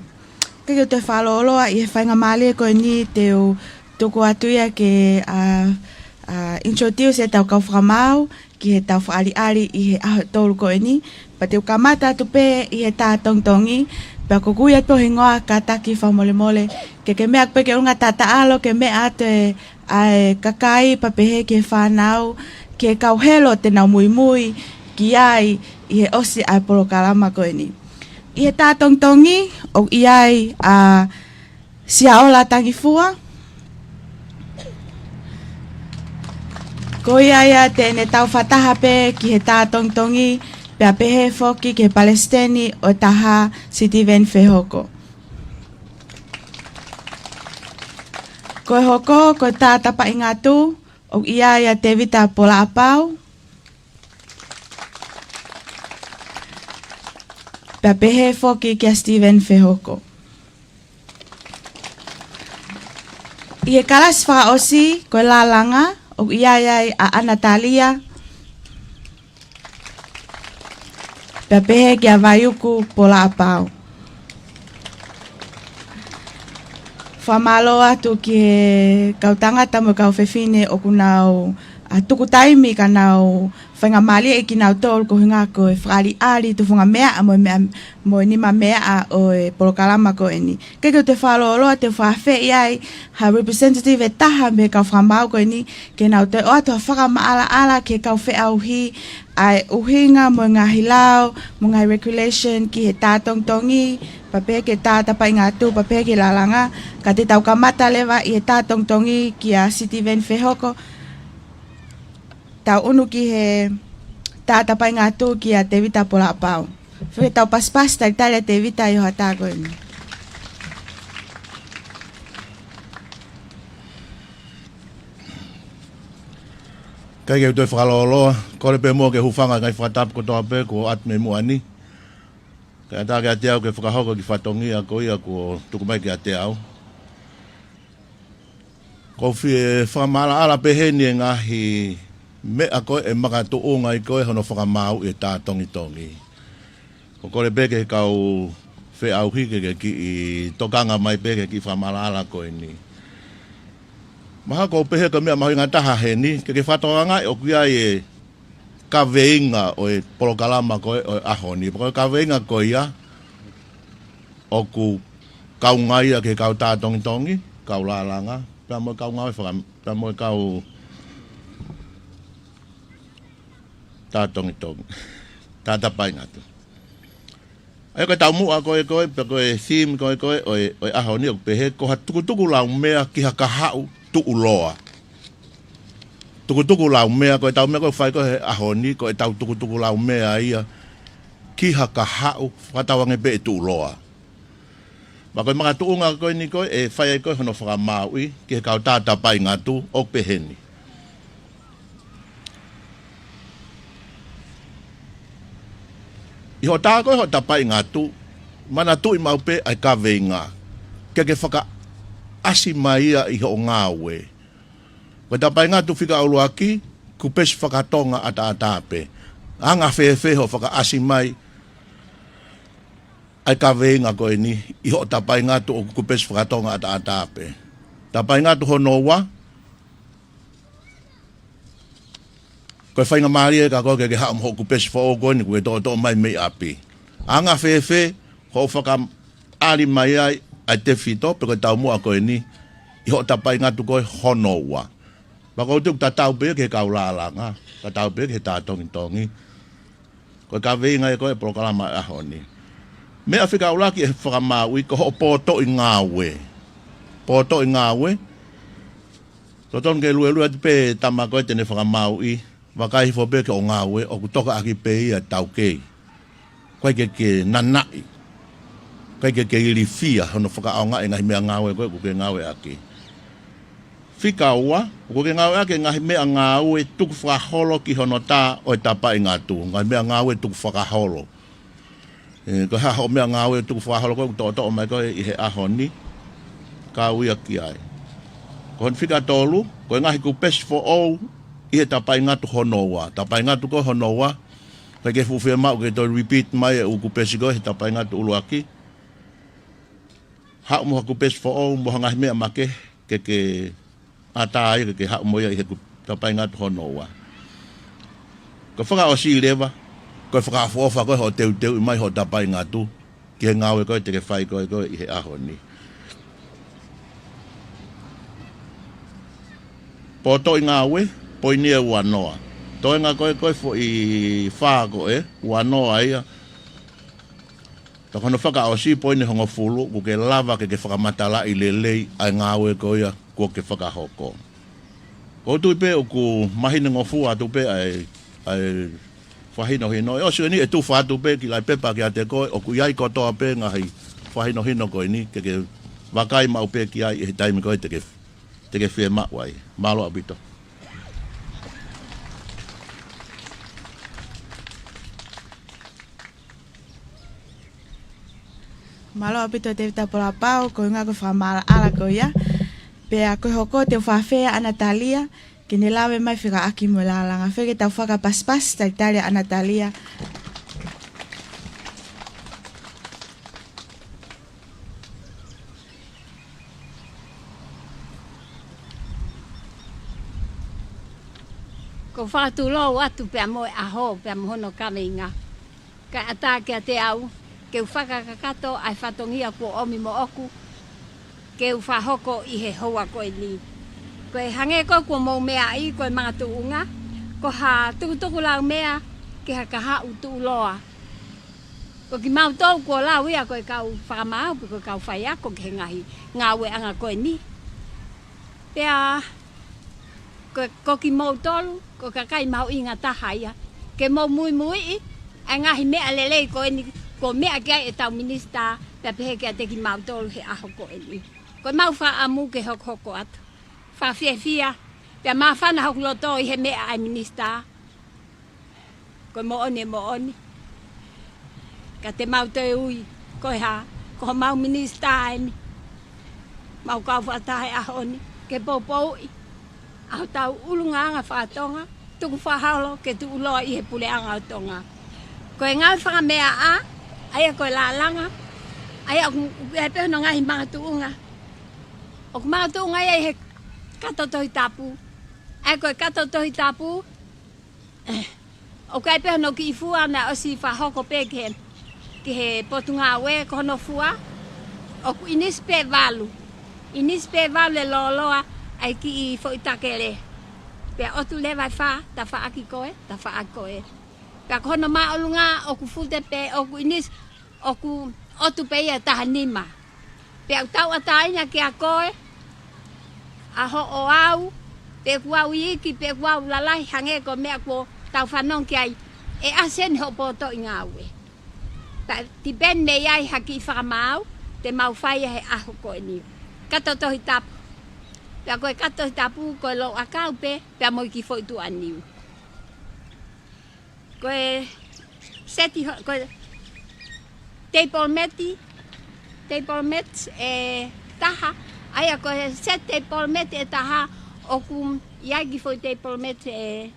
Ke u toe fakalōloa ʻi he faingamālie ko eni, te u tuku atu ia ke, ā, ʻa, introduce ʻetau kau fakamaau ki heʻetau fakaʻaliʻali ʻi he ʻaho ʻe tolu ko eni. Pea te u kamata atu pē ʻi he tā tongitongi, pea ko ʻeku ui atu pē ʻa e hingoa kātaki fakamolemole, ke ke meʻa pē ki ʻolunga, tā taʻalo ke meʻa atu ē ʻa e kakai pea pehē ki he fānau, ki he kau helo te nau muimui ki ai ʻi he ʻosi ʻa e polokalama ko eni. ʻI he tā tongitongi, ʻoku ʻi ai ʻa Siaola Tangifua. Ko ia ia te ne tau fakataha pē ki he tā tongitongi, pea pehē foki ki he palesiteni ʻo e taha, Sitiveni Fehoko. Ko e hoko, ko e tā tapaʻi ngatu, ʻoku ʻi ai ʻa Tevita Polaʻapau. Pea pehē foki kia Sitiveni Fehoko. ʻI he kalasi fakaʻosi, ko e lālanga, ʻoku ʻi ai ʻa ʻAna Talia. Pea pehē kia Vaiuku Polaʻapau. Fakamālō atu ki he kau tangata mo e kau fefine ʻoku nau, ʻa, tuku taimi ka nau faingamālie ʻe kinautolu ko e ʻuhinga ko e fakaʻaliʻali tufunga meʻa mo e meʻa, mo e nima meʻa ʻo e polokalama ko eni. Ke ke te fakalōloa, te u fakaafeʻi ai ha representative ʻe taha mei he kau fakamaau ko eni, ke nau toe ʻoatu ha fakamaʻalaʻala ki he kau feʻauhi, ʻa e ʻuhinga mo e ngaahi lao, mo e ngaahi regulation ki he tā tongitongi, pea pehē ki he tā tapaʻi ngatu, pea pehē ki he lālanga. Ka te tau kamata leva ʻi he tā tongitongi kia Sitiveni Fehoko, tau ʻunu ki he tā tapaʻi ngatu kia Tevita Polaʻapau. Fie tau pasipasi talitali ʻa Tevita ʻi hoʻo tā ko eni. Kae ke u toe fakalōloa, kole pē muʻa ke hūfanga he ngaahi fakatapu kotoa pē kuo ʻoatu mei muʻa ni. Kae ʻatā kiate au ke fakahoko e kiʻi fatongia ko ia kuo tuku mai kiate au. ʻOku ou fie fakamaʻalaʻala pē heni e ngaahi meʻa ko ē ʻe makatuʻunga ai ko ē hono fakamāuʻi e tā tongitongi. ʻOku ou kole pē ki he kau feʻauhi ke, ke kiʻi tokanga mai pē ki he kiʻi fakamaʻalaʻala ko eni. Mahalo ʻoku ou pehē ko e meʻa mahuʻinga taha heni, ke ke fakatokangaʻi ʻoku ʻi ai e kaveinga ʻo e polokalama ko ē ʻo e ʻaho ni. Pea ko e kaveinga ko ia, ʻoku kaunga ia ki he kau tā tongitongi, kau lālanga, pea mo e kau ngāue faka-, pea mo e kau tā tongitongi, tā tapaʻi ngatu. ʻA ia ko e taumuʻa ko ē ko ē, pe ko e theme ko ē ko ē ʻo e, ʻo e ʻaho ni ʻoku pehē, ko ha tukutuku laumea ki ha kahaʻu tuʻuloa. Tukutuku laumea, ko ʻetau meʻa ko ē ʻoku fai ko ē he ʻaho ni, ko ʻetau tukutuku laumea ia ki ha kahaʻu, fakatauange pē ʻe tuʻuloa. Pea ko e makatuʻunga ko eni ko ē ʻe fai ai ko ē hono fakamāuʻi ki he kau tā tapaʻi ngatu ʻoku pehē ni. ʻI hoʻo tā ko ē hoʻo tapaʻi ngatu, manatuʻi maʻu pē ʻa e kaveinga, ke ke fakaʻasi mai ia ʻi hoʻo ngāue. Ko e tapaʻi ngatu fika ʻuluaki, kupesi faka-Tonga ʻataʻatā pē. Anga fēfē hoʻo fakaʻasi mai ʻa e kaveinga ko eni ʻi hoʻo tapaʻi ngatu ʻoku kupesi faka-Tonga ʻataʻatā pē. Tapaʻi ngatu hono ua, ko e faingamālie kia koe ke ke haʻu mo hoʻo kupesi foʻou ko eni kuo ke toʻotoʻo mai mei ʻapi. Anga fēfē hoʻo fakaʻali mai ai ʻa e tefito pe ko e taumuʻa ko eni ʻi hoʻo tapaʻi ngatu ko ē hono ua. Pea ʻoku ou tui ʻoku tatau pē ki he kau lālanga, tatau pē ki he tā tongitongi. Ko e kaveinga ia ko ē polokalama ʻaho ni. Meʻa fika ʻuluaki ʻe fakamāuʻi ko hoʻo potoʻi ngāue. Potoʻi ngāue. Totonu ke luelue atu pē tama ko ē te ne fakamāuʻi, vakai hifo pē ki hoʻo ngāue, ʻoku tokaʻaki pē ia ʻe he taukei. ʻIkai ke ke nanaʻi. ʻIkai ke ke ilifia hono fakaʻaongaʻi e ngaahi meʻangāue ko ē ʻoku ke ngāueʻaki. Fika ua, ʻoku ke ngāueʻaki e ngaahi meʻangāue tukufakaholo ki hono tā ʻo e tapaʻi ngatu. Ngaahi meʻangāue tukufakaholo. ʻE, ko e hā hoʻo meʻangāue tukufakaholo ko ē ʻoku toʻotoʻo mai ko ē ʻi he ʻaho ni, kau ia ki ai. Ko hono fika tolu, ko e ngaahi kupesi foʻou ʻi he tapaʻi ngatu hono ua. Tapaʻi ngatu ko ē hono ua, ʻikai ke fuʻu fiemaʻu ke toe repeat mai e ʻū kupesi ko ē he tapaʻi ngatu ʻuluaki. Haʻu mo ha kupesi foʻou, mo ha ngaahi meʻa makehe, ke ke ʻatā ai ke ke haʻu mo ia ʻi he ku-, Tapaingatu hono ua. Ko e fakaʻosi leva, ko e fakaʻofoʻofa ko ē hoʻo teuteuʻi mai hoʻo Tapaingatu ki he ngāue ko ē te ke fai ko ē ko ē ʻi he ʻaho ni. Potoʻi ngāue, poini ʻe ua noa. Toenga ko ē ko ē foʻi fā ko ē, ua noa ia. Ka ko hono fakaʻosi poini ʻe hongofulu, ʻoku ke lava ke ke fakamatalaʻi lelei ʻa e ngāue ko ia kuo ke fakahoko. ʻOku ou tui pē ʻoku mahino ngofua atu pē ʻa e, ʻa e fakahinohino. ʻE ʻosi eni ʻe tufa atu pē kiʻi laʻi pepa kiate koe, ʻoku ʻi ai kotoa pē ngaahi fakahinohino ko eni, ke ke vakai maʻu pē ki ai ʻi he taimi ko ē te ke, te ke fiemaʻu ai. Mālō ʻaupito. Mālō ʻaupito Tēvita Polapau, ko e ʻuhinga ko e fakamaʻalaʻala ko ia. Pea ko e hoko te u fafea ʻAna Talia, ke ne lave mai fekauʻaki mo e lālanga. Fēfē ke tau fakapasipasi, talitali ʻa ʻAna Talia. Ko e fakatulou atu pea mo e ʻaho, pea mo hono kaveinga. Kae ʻatā kiate au, ke u fakakakato ʻa e fatongia kuo ʻomi moʻoku, ke u fakahoko ʻi he houa ko eni. Ko e hangē ko ē kuo mou meaʻi, ko e makatuʻunga, ko ha tukutuku laumea ki ha kahaʻu tuʻuloa. Ko kimautolu kuo lau ia ko e kau fakamaau pe ko e kau faiako ki he ngaahi ngāueʻanga ko eni. Pea ko, ko kimoutolu, ko e kakai mahuʻinga taha ia. Ke mou muimuiʻi ʻa e ngaahi meʻa lelei ko eni, kuo meʻa ki ai ʻetau minisitā, pea pehē kiate kimautolu he ʻaho ko eni. Ko ʻemau fakaʻamu ke hokohoko atu. Fakafiefia, pea māfana hoku loto ʻi he meʻa ʻa e minisitā. Ko e moʻoni, moʻoni. Ka te mau toe ui, ko e hā, ko homau minisitā eni. Mau kau fakataha he ʻaho ni, ke poupouʻi ʻa hotau ʻulungaanga faka-Tonga, tukufakaholo ke tuʻuloa ʻi he puleʻanga ʻo Tonga. Ko e ngāue fakameaʻa, ʻa ia ko e lālanga, ʻa ia ʻoku, ʻoku ʻi ai pē hono ngaahi makatuʻunga. ʻOku makatuʻunga ia ʻi he kato Tohi Tapu. ʻA ia ko e kato Tohi Tapu, ʻoku ʻi ai pē hono kiʻi fua naʻe ʻosi fakahoko pē ki he, ki he Potungāue, ko hono fua, ʻoku ʻinisi pē valu. ʻInisi pē valu e lōloa ʻa e kiʻi foʻi takele. Pea ʻotu leva e fā, tafaʻaki ko ē, tafaʻaki ko ē. Pea ko hono māʻolunga ʻoku fute pē, ʻoku ʻinisi, ʻoku ʻotu pē ia ʻe taha nima. Pea ʻoku tauʻatāina kia koe, ʻa hoʻo ʻalu, pe ʻoku ʻalu iiki, pe ʻoku ʻalu lalahi hangē ko e meʻa kuo tau fanongo ki ai, ʻe ʻasi eni hoʻo potoʻi ngāue. Pea tipeni mei ai ha kiʻi fakamaau te mau fai ia he ʻaho ko eni. Kato Tohi Tapu. Pea ko e kato Tohi Tapu, ko e louʻakau pē, pea mo e kiʻi foʻi tuʻaniu. Ko e seti ho-, ko e table mate, table mate ʻe taha, ʻa ia ko e seti table mate ʻe taha, ʻoku ʻi ai e kiʻi foʻi table mate ʻe,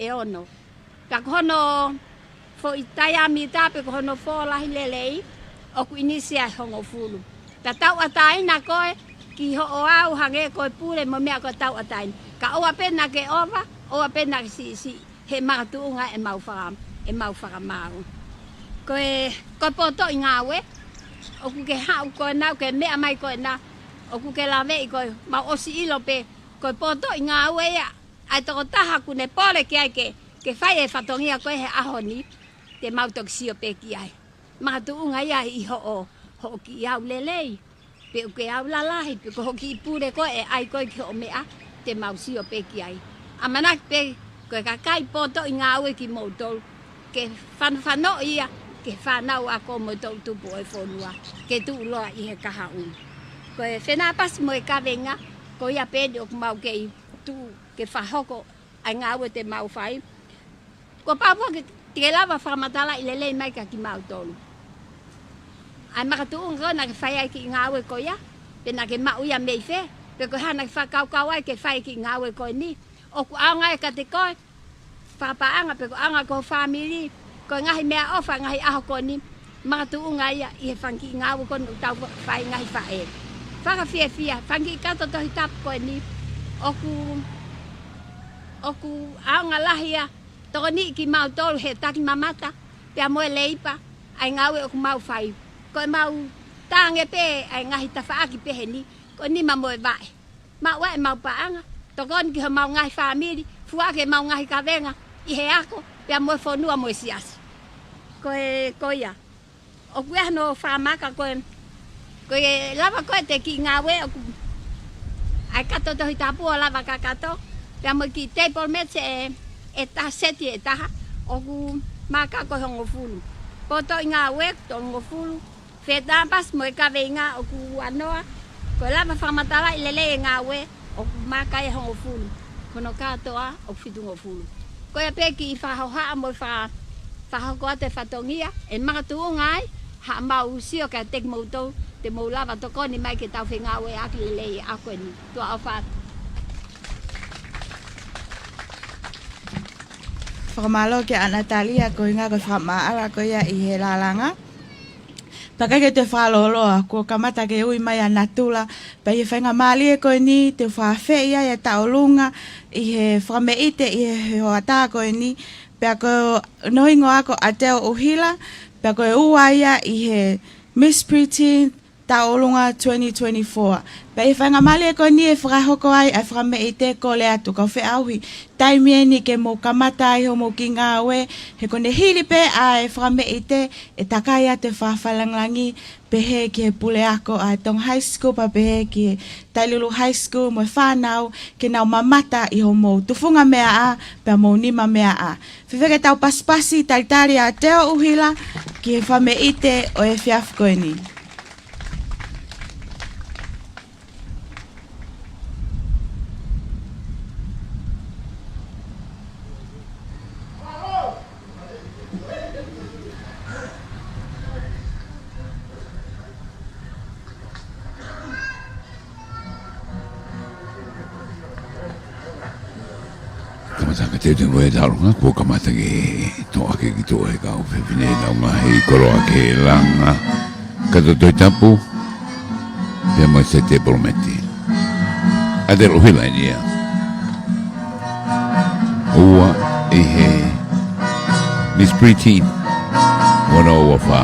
ʻe ono. Ka ko hono foʻi taiamita pe ko hono fō lahi lelei, ʻoku ʻinisi ia ʻe hongofulu. Pea tauʻatāina koe ki hoʻo ʻalu hangē ko e pule mo e meʻa ko e tauʻatāina. Ka ʻoua pē naʻa ke ʻova, ʻoua pē naʻa ke siʻisiʻi, he makatuʻunga ʻemau faka-, ʻemau fakamaau. Ko e, ko e potoʻi ngāue, ʻoku ke haʻu ko ena, ʻoku ke meʻa mai ko ena, ʻoku ke laveʻi ko ē, mau ʻosi ʻilo pē, ko e potoʻi ngāue ia, ʻa e tokotaha ʻoku ne pole ki ai ke, ke fai e fatongia ko ē he ʻaho ni, te mau toki sio pē ki ai. Makatuʻunga ia ʻi hoʻo, hoʻo kiʻi ʻalu lelei, pe ʻoku ke ʻalu lalahi, pe ko hoʻo kiʻi pule ko ē ʻe ʻai koe ki hoʻo meʻa, te mau sio pē ki ai. ʻAmanaki pē, ko e kakai potoʻi ngāue kimoutolu, ke fanofanoʻi ia, ki he fānau ako mo e toʻutupu ʻo e fonua, ke tuʻuloa ʻi he kahaʻu. Ko e fenāpasi mo e kaveinga, ko ia pē eni ʻoku mau kei tuʻu ke fakahoko ʻa e ngāue te mau fai. Kuo pau pē ke, te ke lava fakamatalaʻi lelei mai kia kimautolu ʻa e makatuʻunga ko ē naʻa ke fai ai e kiʻi ngāue ko ia, pe naʻa ke maʻu ia mei fē, pe ko e hā naʻa ke fakakaukau ai ke fai e kiʻi ngāue ko eni. ʻOku ʻaonga ia kiate koe, fakapaʻanga pe ko e ʻaonga ki ho fāmili, ko e ngaahi meʻaʻofa, ngaahi ʻaho ko eni, makatuʻunga ia ʻi he fanga kiʻi ngāue ko eni ʻoku tau fai ngaahi faʻē. Fakafiefia, fanga kiʻi kato Tohi Tapu ko eni, ʻoku ʻOku ʻaonga lahi ia, tokoni kimautolu he taki mamata, pea mo e leipa, ʻa e ngāue ʻoku mau fai. Ko ʻemau tange pē ʻa e ngaahi tafaʻaki pehē ni, ko e nima mo e vaʻe. Maʻu ʻemau paʻanga, tokoni ki homau ngaahi fāmili, foaki ʻemau ngaahi kavenga ʻi he ako, pea mo e fonua mo e siasi. Ko e, ko ia. ʻOku ʻi ai hano fakamaka ko e, ko e lava ko e te kiʻi ngāue ʻoku ʻai kato Tohi Tapu ʻo lava kakato, pea mo e kiʻi table mat ʻe, ʻe taha seti ʻe taha, ʻoku maka ko e hongofulu. Poto ʻi ngāue, tolungofulu, fetapasi mo e kaveinga ʻoku uanoa, ko e lava fakamatalaʻi lelei e ngāue, ʻoku maka ʻe hongofulu. Ko hono kātoa ʻoku fitungofulu. Ko ia pē kiʻi fakahohaʻa mo e fa-, fakahoko atu e fatongia, ʻe makatuʻunga ai haʻamau sio kiate kimoutolu, te mou lava tokoni mai ke tau fengāueʻaki lelei ʻa ko eni. Tuʻa ʻofa atu. Fakamālō kia Natalia, ko e ʻuhinga ko e fakamaʻala ko ia ʻi he lalanga. Pea ʻikai ke toe fakalōloa, kuo kamata ke ui mai ʻa natula, pea ʻi he faingamālie ko eni, te u fakaafeʻi ai ʻa Taʻolunga ʻi he fakameʻite ʻi he, he hoʻatā ko eni, pea ko hono hingoa ko ʻAteo ʻUhila, pea ko e ua ia ʻi he Miss Preteen Taʻolunga twenty twenty-four. Pea ʻi he faingamālie ko eni ʻe fakahoko ai ʻa e fakameʻite, kole atu kau feʻauhi, taimi eni ke mou kamata ai hoʻomou kiʻi ngāue, he ko ʻene hili pē ʻa e fakameʻite, ʻe takai atu e fakafakalāngilangi, pehē ki he puleako ʻa Tonga High School, pea pehē ki he Tailulu High School mo e fānau, ke nau mamata ʻi hoʻomou tufunga meʻa, pea mo e nima meʻa. Fēfē ke tau pasipasi, talitali ʻa ʻAteo ʻUhila ki he fakameʻite ʻo e efiafi ko eni. Kamata ka teuteu ko e Taʻolunga, kuo kamata ke toʻo hake ki tuʻa ʻe he kau fefine ʻenau ngaahi koloa ke langa. Kato Tohi Tapu, pea mo e seti polometia. ʻAteo ʻUhila eni ia. Ua ʻi he Miss Preteen, ua noa ua fā.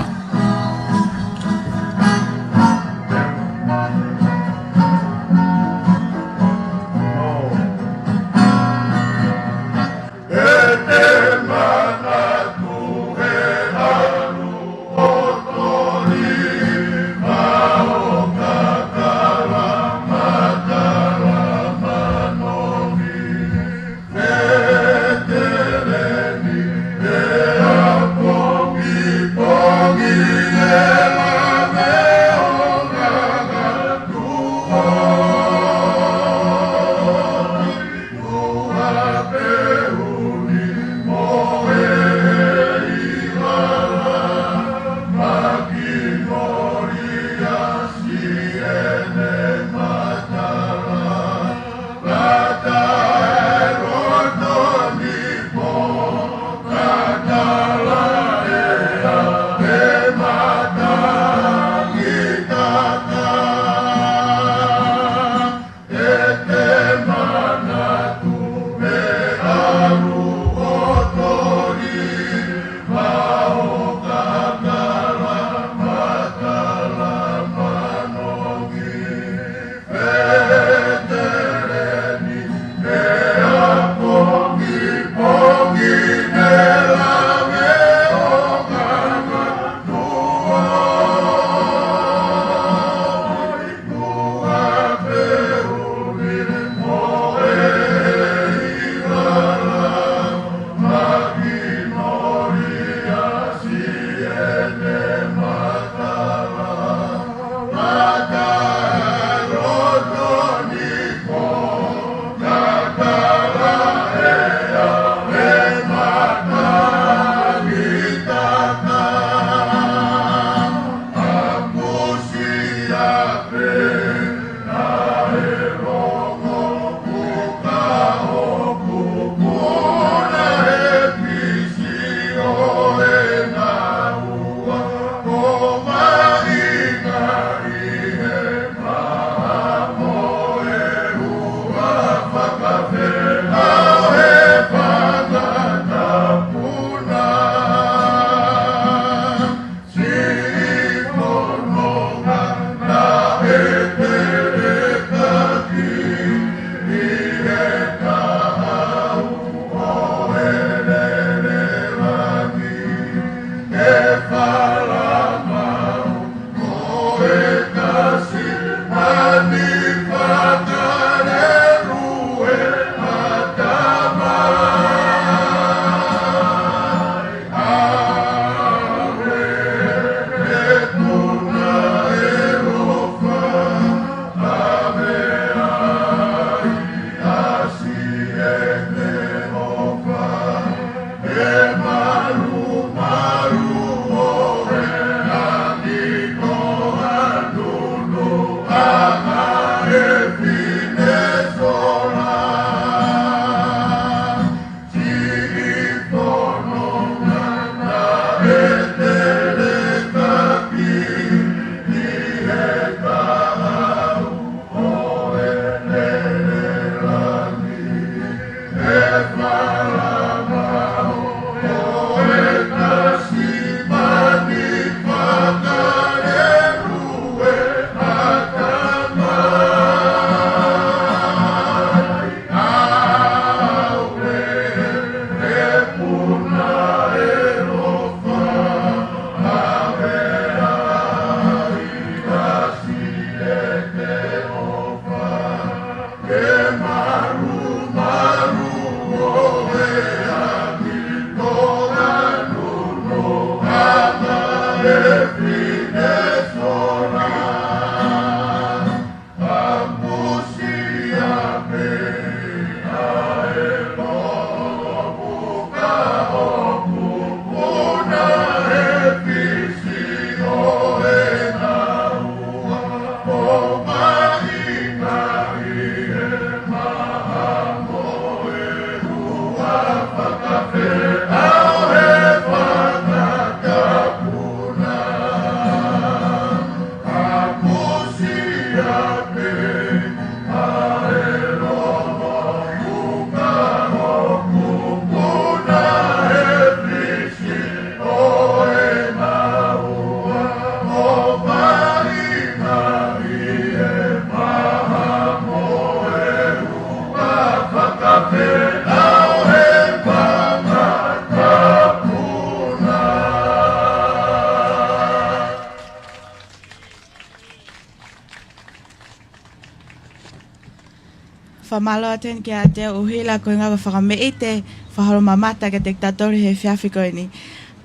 Mālō atu heni kia Teo Uhila, ko e ngāue fakameʻite, fakaholo mamata kiate kitautolu he efiafi ko eni.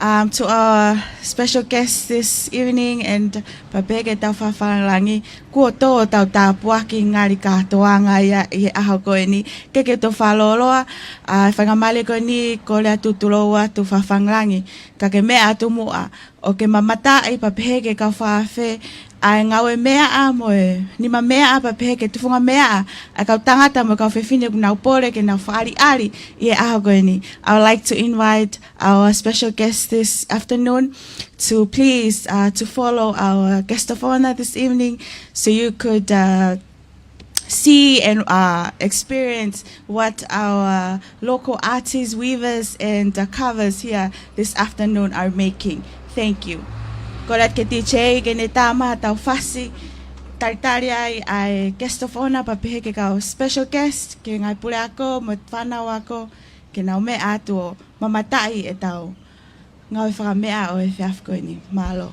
Um, to our special guest this evening, and pea pehē ki heʻetau fakafalangilangi, kuo tō hotau tāpuaki ngali kātoanga ia ʻi he ʻaho ko eni, ke ke tau fakalōloa, ʻa e faingamālie ko eni, kole atu tulou atu fakafalangilangi, ka ke meʻa atu muʻa, ʻo ke mamataʻi pea pehē ki he kau fakaafe, ʻa e ngāue meʻa mo e nima meʻa pea pehē ki he tufunga meʻa, ʻa e kau tangata mo e kau fefine ʻoku nau pole ke nau fakaʻaliʻali ʻi he ʻaho ko eni. I would like to invite our special guest this afternoon to please, uh, to follow our guest of honor this evening so you could, uh, see and, uh, experience what our local artists, weavers, and, uh, carvers here this afternoon are making. Thank you. Kole atu ki he D J ke ne tā mai haʻatau fasi, talitali ai ʻa e guest of honor pea pehē ki he kau special guest, ki he ngaahi puleako mo e fānau ako, ke nau meʻa atu ʻo mamataʻi ʻetau ngāue fakameʻa ʻo e efiafi ko eni. Mālō.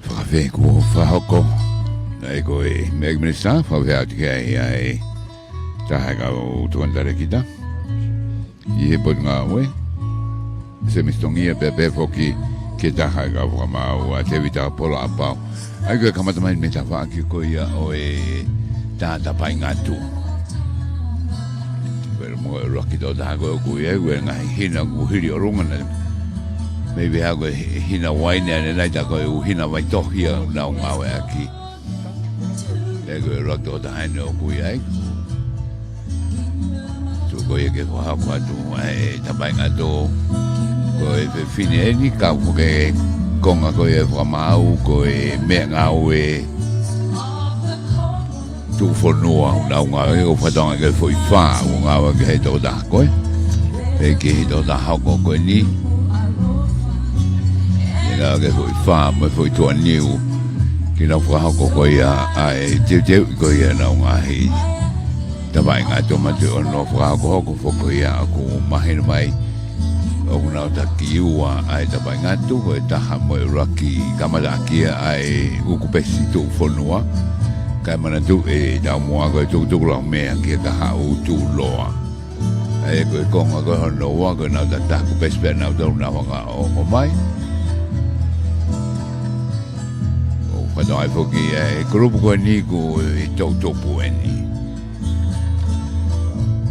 Fakaafe kuo fakahoko. Naʻe ko e meʻa ki Minisitā, fakaafe atu ki ai ʻa e taha e kau tokoni talēkita ʻi he Potungāue, Semisi Tongia, pea pehē foki ki he taha e kau fakamaau, ʻa Tēvita Pola ʻApau. ʻA ia ko e kamata mai mei he tafaʻaki ko ia ʻo e tā Tapaʻingātuʻa. Ko e mo e ʻuluaki tokotaha ko ē ʻoku ʻi ai, ko e ngaahi hina ʻoku hili ʻolunga na. Maybe ha ko e hina uaine ʻanenai, tā ko e ʻū hina vaitohi ia ʻoku nau ngāueʻaki. ʻA ia ko e ʻuluaki tokotaha eni ʻoku ʻi ai. Tuʻu ko ia ke fakahoko atu ʻa e Tapaʻingātuʻa. Ko e fefine eni, kau ko e konga ko ia e fakamaau, ko e meʻangāue tuʻufonua ʻoku nau ngāueʻaki, ʻoku fakatokangaʻi ko e foʻi fā ʻoku ngāueʻaki he tokotaha ko ē. Pea ki he tokotaha hoko ko eni, ʻe ngāueʻaki e foʻi fā mo e foʻi tuʻaniu ke nau fakahoko ko ia ʻa e teuteuʻi ko ia ʻenau ngaahi Tapaʻingātuʻa, matuʻi ono fakahokohoko foki ko ia ʻoku mahino mai ʻoku nau taki ua ʻa e Tapaʻingātuʻa, ko e taha mo e ʻuluaki kamataʻaki ia ʻa e ʻū kupesi tuʻufonua. Kae manatuʻi ʻe taumuʻa ko e tukutuku laumea ki he kahaʻu tuʻuloa. ʻA ia ko e konga ko ē hono ua, ko ʻenau taki taha kupesi pē ʻa nautolu ʻoku nau hanga ʻo ʻomai. ʻOku fakatokangaʻi foki ʻa e kulupu ko eni ko e toʻutupu eni.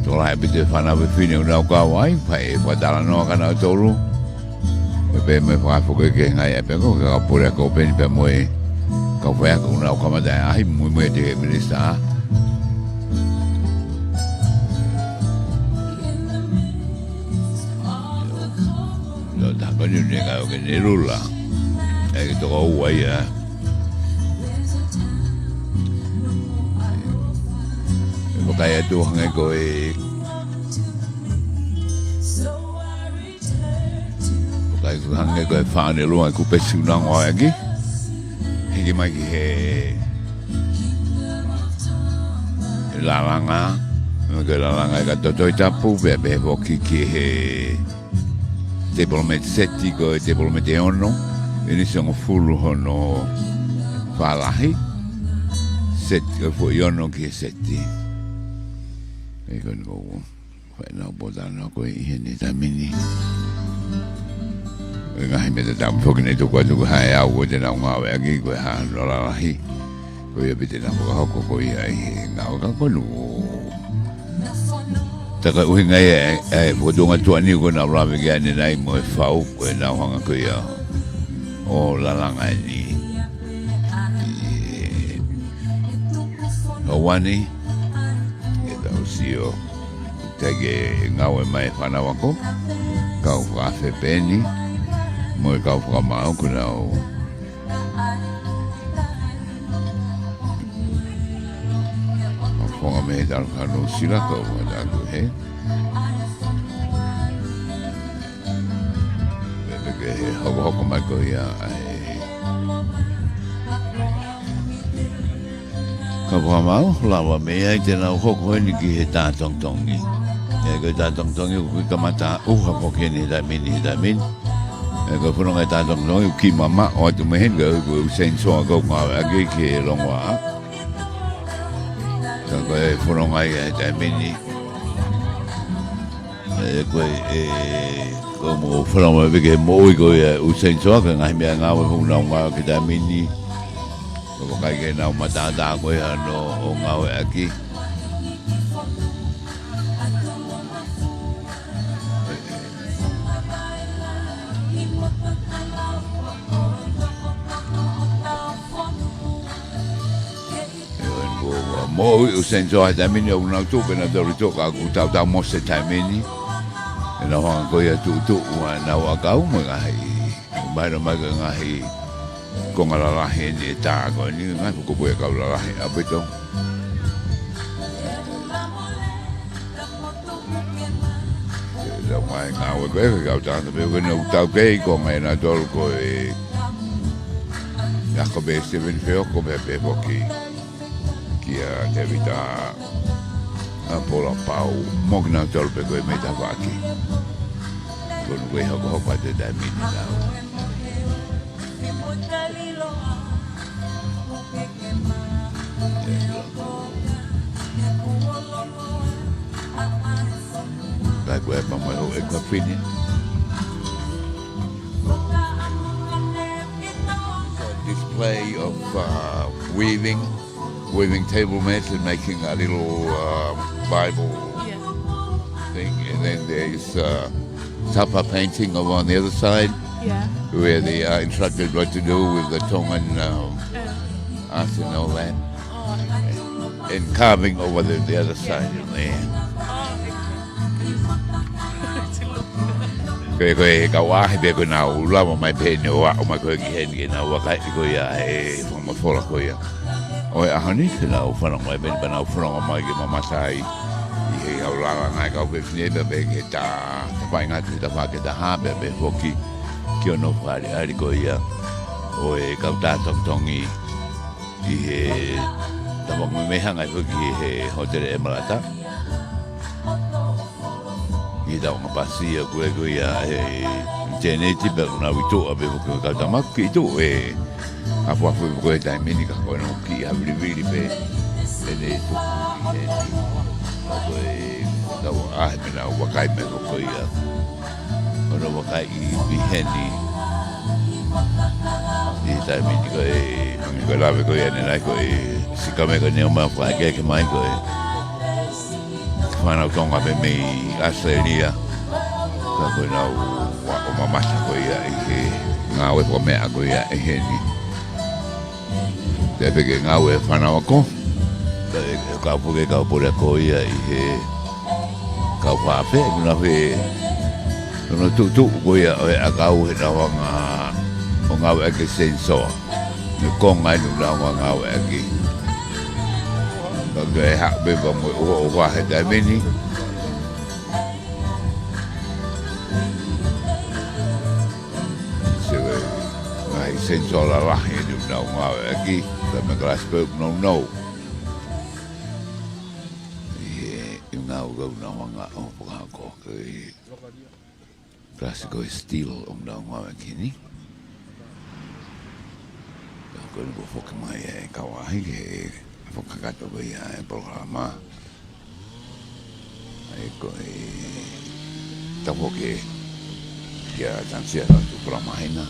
Tokolahi ʻaupito e fānau fefine ʻoku nau kau ai, pea ʻe fakatalanoa kia nautolu. Pea pehē mo e fakafoki ki he ngaahi ʻapiako, ki he kau puleako pē eni pea mo e kau faiako ʻoku nau kamata ʻaʻahi, muimui atu ki he Minisitā. Nau tā ko eni ʻoku ne ngāueʻaki ʻene lula. ʻA ia ko e toko ua ia. ʻE vakai atu hangē ko e, vakai atu hangē ko e fā ʻene lua e kupesi ʻoku nau ngāueʻaki. Hiki mai ki he, he lalanga, ko e lalanga ʻe kata Tohi Tapu, pea pehē foki ki he tēpolometi seti, ko e tēpolometi ʻe ono, ʻe nisi hongofulu hono fālahi, seti, ko e foʻi ono ki he seti. ʻE ko eni ko ua. Fai ʻenau pōtalanoa ko ē ʻi heni he taimi ni. Ko e ngaahi meʻa tatau foki naʻe tuku atu ko e hā e au ko ē te nau ngāueʻaki, ko e hā hono lalahi. Ko ia pē te nau fakahoko ko ia ʻi he ngāue ka ko eni. Tā ko e ʻuhinga ia ʻa e, ʻa e fokotuʻunga tuʻaniu ko ē naʻa ku lave ki ai ʻanenai mo e fau ko ē naʻa ku hanga ko ia ʻo lalanga eni. ʻI he houa ni, ke tau sio, ʻikai ke ngāue mai e fānau ako, kau fakaafe pē eni, mo e kau fakamaau ʻoku nau ʻaponga mei he talukanu sila ko ʻoku ngata aku he. Pea ke hokohoko mai ko ia ʻa e kau fakamaau, lava mei ai te nau hoko heni ki he tā tongitongi. ʻA ia ko e tā tongitongi ʻoku kamata ʻuha foki eni he taimi ni, he taimi ni. ʻA ia ko e fononga e tā tongitongi ʻoku kiʻi mamaʻo atu mei heni, ka ʻoku ou sēnisi ʻoku ou ngāueʻaki ke longoaʻa. Ka ko e fononga ia he taimi ni. ʻE ko e, ʻe, ko mo fononga mai pē ke moʻui ko ia ʻUseni Soa, ka ngaahi meʻangāue ʻoku nau ngāue he taimi ni. Ko e vakai ke nau matātā ko ia ʻo ngāueʻaki. ʻE, ʻo, ʻo, ʻo, moʻui ʻUseni Soa he taimi ni ʻoku nau tuʻu pē nautolu ʻi tuʻa ka ʻoku tautau mo se taimi ni. ʻE nau hanga ko ia ʻo tuʻutuʻu ʻenau ʻakau mo e ngaahi, mahino mai ko e ngaahi konga lalahi eni ʻe tā ko eni, ngaahi kupu ʻe kau lalahi ʻaupito. ʻE, lau mai ngāue ko e, kau tangata pē ko eni ʻoku taukei ko e ngaahi nautolu ko e, ʻa ia ko Steven Feoko pea pehē foki kia Tevita ʻa Paula Pau, mo kinautolu pē ko e mei tafaʻaki. Ko ʻenau kei hokohoko atu he taimi ni lau. Ka ko e pama ho e kafini. Display of, uh, weaving, weaving table mats and making a little, uh, Bible Yeah. thing. And then there's, uh, tapa painting over on the other side, Yeah. where they are instructed what to do with the Tongan, um, Yeah. art and all that. Oh, okay. And carving over the, the other side in there. Oh, okay. Ko e, ko e kau ʻaʻahi pē ko ʻenau lava mai pē eni ʻo aʻu mai ko ē ki heni ke nau vakai ko ia he fakamafola ko ia ʻo e ʻaho ni, ke nau fanongo mai pē eni pea nau fanongo mai ke mamata ai ʻi he ʻaulala ngaahi kau fefine pea pehē ki he ta, tafaʻaki ngaahi tafaʻaki ʻe taha pea pehē foki ki hono fakaʻaliʻali ko ia ʻo e kau tā tongitongi ʻi he tafaʻaki meimei hanga ai foki ki he hōtele ʻEmalata. ʻI he tafaʻaki pasi ia ko e ko ia he teneti pea ʻoku nau ʻi tuʻa pē foki ko e kau tamaiki ʻi tuʻa ʻe afuafu pē ko e taimi ni ka ko ʻenau kiʻi havilivili pē ʻene tuku ʻi heni. Ka ko e kau ʻaʻahi pē nau vakai mai ko ia. Ko hono vakai ʻi heni. ʻI he taimi ni ko e, ʻange ko e lave ko ia ʻanenai ko e, sika mai ko ʻene ʻomai ʻo fakaheke mai ko e fānau Tonga pē mei ʻAositelēlia. Ka ko ʻenau ō ʻo mamata ko ia ʻi he ngāue fakameʻa ko ia ʻi heni. Pea pehē ki he ngāue fānau ako. Pea ʻe, ʻe kau puke kau pule ako ia ʻi he kau fāfē, ʻoku nau fē, ʻoku nau tuʻutuʻu ko ia ʻo e ʻakau he nau hanga ʻo ngāueʻaki e senitō. Mo e konga eni ʻoku nau hanga ʻo ngāueʻaki. Ka ke haʻu pē pea mo e ʻuhoʻuha he taimi ni. Sio ki he ngaahi senitō lalahi eni ʻoku nau ngāueʻaki, pea mo e kalasi pē ʻoku nounou. ʻI he, ʻi he ngāue ʻoku nau hanga ʻo fakahoko, ko e kalasi ko e steel ʻoku nau ngāueʻaki ni. Ka ko eni kuo foki mai e kau ʻaʻahi ke fakakakato ko ia e polokalama. ʻA ia ko e tafoki kia Tansia ka tu polokalama hena.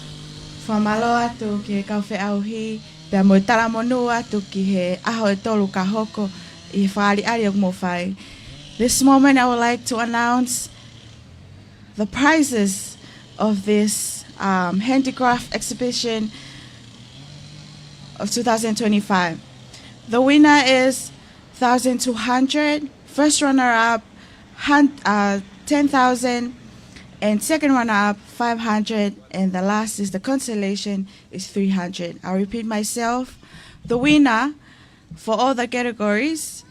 Fakamālō atu ki he kau feʻauhi, pea mo e talamonū atu ki he ʻaho ʻe tolu ka hoko ʻi he fakaʻaliʻali ʻoku mou fai. This moment I would like to announce the prizes of this, um, handicraft exhibition of two thousand twenty-five. The winner is thousand two hundred, first runner-up, hun-, uh, ten thousand, and second runner-up, five hundred, and the last is the consolation is three hundred. I'll repeat myself. The winner for all the categories,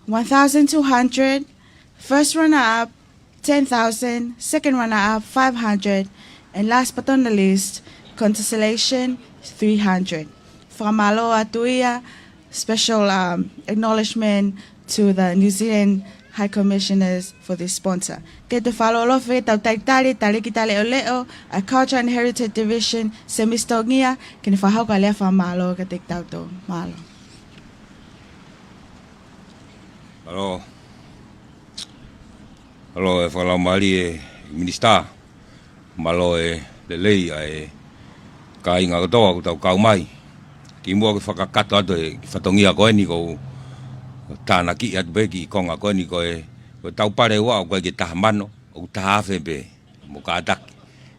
one thousand two hundred, first runner-up, ten thousand, second runner-up, five hundred, and last but not the least, consolation, three hundred. Fakamālō atu ia, special, um, acknowledgement to the New Zealand High Commissioners for this sponsor. Ke te fakalolofi ʻetau talitali, taliki tali ʻo leʻo, ʻa e Culture and Heritage Division, Semisi Tongia, ke ne fakahoko ʻa e lea fakamālō kiate kitautolu. Mālō. Mālō. Mālō e fakalaumālie e Minisitā. Mālō e lelei ʻa e kāinga kotoa ʻoku tau kau mai. Kimuʻa ke fakakakato atu e kiʻi fatongia ko eni, ʻoku ou tānaki atu pē kiʻi konga ko eni, ko e, ko e tau pale ua ʻoku ʻikai ke taha mano, ʻoku taha afe pē, mou kātaki.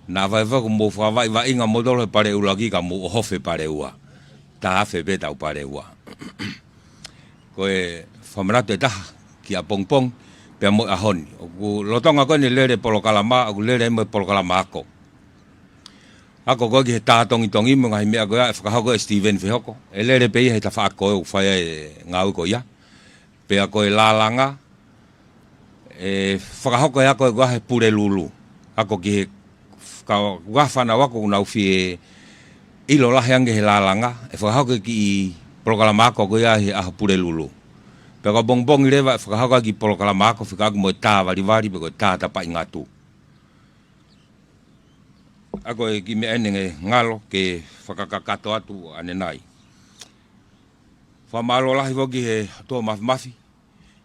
Naʻa faifai ʻoku mou fakavaʻivaʻinga moutolu he pale ʻuluaki ka mou ʻohofi pale ua. Taha afe pē tau pale ua. Ko e fakamanatu ʻe taha ki ʻapongipongi pea mo e ʻaho ni. ʻOku lolotonga ko eni e lele polokalama, ʻoku lele mo e polokalama ako. Ako ko ē ki he tā tongitongi mo e ngaahi meʻa ko ia ʻe fakahoko ʻe Steven Fehoko. ʻE lele pē ia he tafaʻaki ko ē ʻoku fai ai e ngāue ko ia. Pea ko e lālanga, ʻe fakahoko e ako ʻe ko ē he Pulelulu. Ako ki he, ka ʻoku ʻi ai e fānau ako ʻoku nau fie ʻilo lahi ange he lālanga, ʻe fakahoko e kiʻi polokalama ako ko ia he ʻaho Pulelulu. Pea ko ʻapongipongi leva ʻe fakahoko e kiʻi polokalama ako fekauʻaki mo e tā valivali pe ko e tā tapaʻingatu. Ako e kiʻi meʻa eni ʻe ngalo ke fakakakato atu ʻanenai. Fakamālō lahi foki he ʻOtua Māfimafi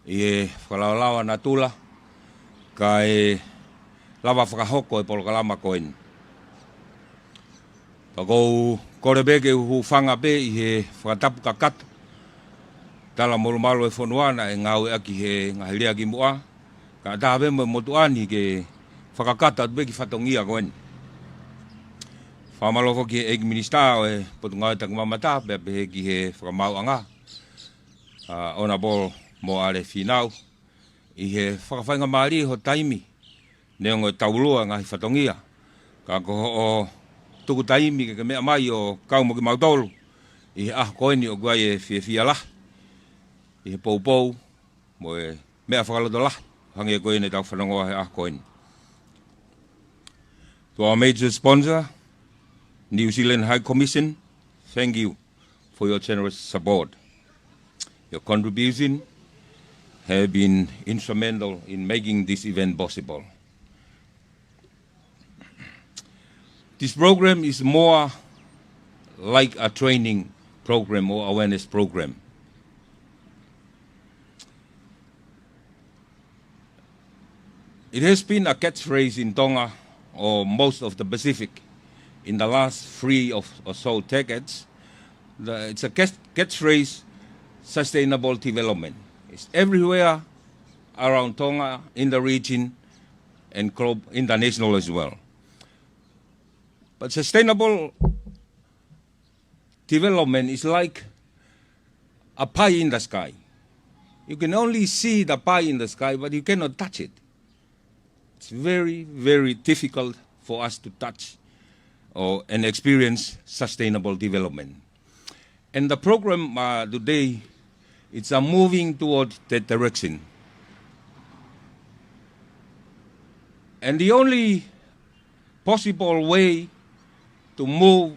ʻi he fakalaolao ʻa natula, kae lava fakahoko e polokalama ko eni. Pea ʻoku ou kole pē ke u hūfanga pē ʻi he fakatapu kakato. Tala molumalu e fonua naʻe ngāueʻaki he ngaahi lea kimuʻa, kae ʻatā pē mo e motuʻa ni ke fakakakato atu pē kiʻi fatongia ko eni. Fakamālō foki ki he ʻEiki Minisitā ʻo e Potungāue Takimamata, pea pehē ki he Fakamaauʻanga, ʻa Honourable Moale Fīnau, ʻi he fakafaingamālie ho taimi, neongo e taulua e ngaahi fatongia, ka ko hoʻo tuku taimi ke ke meʻa mai ʻo kau mo kimautolu ʻi he ʻaho ko eni ʻoku ʻi ai e fiefia lahi ʻi he poupou mo e meʻa fakalotolahi, hangē ko ia naʻa tau fanongoa he ʻaho ko eni. To our major sponsor, New Zealand High Commission, thank you for your generous support. Your contribution have been instrumental in making this event possible. This program is more like a training program or awareness program. It has been a catchphrase in Tonga or most of the Pacific in the last three of, or so decades. The, it's a catch, catchphrase, sustainable development. It's everywhere around Tonga, in the region, and global, international as well. But sustainable development is like a pie in the sky. You can only see the pie in the sky, but you cannot touch it. It's very, very difficult for us to touch or, and experience sustainable development. And the program, uh, today, it's, uh, moving toward that direction. And the only possible way to move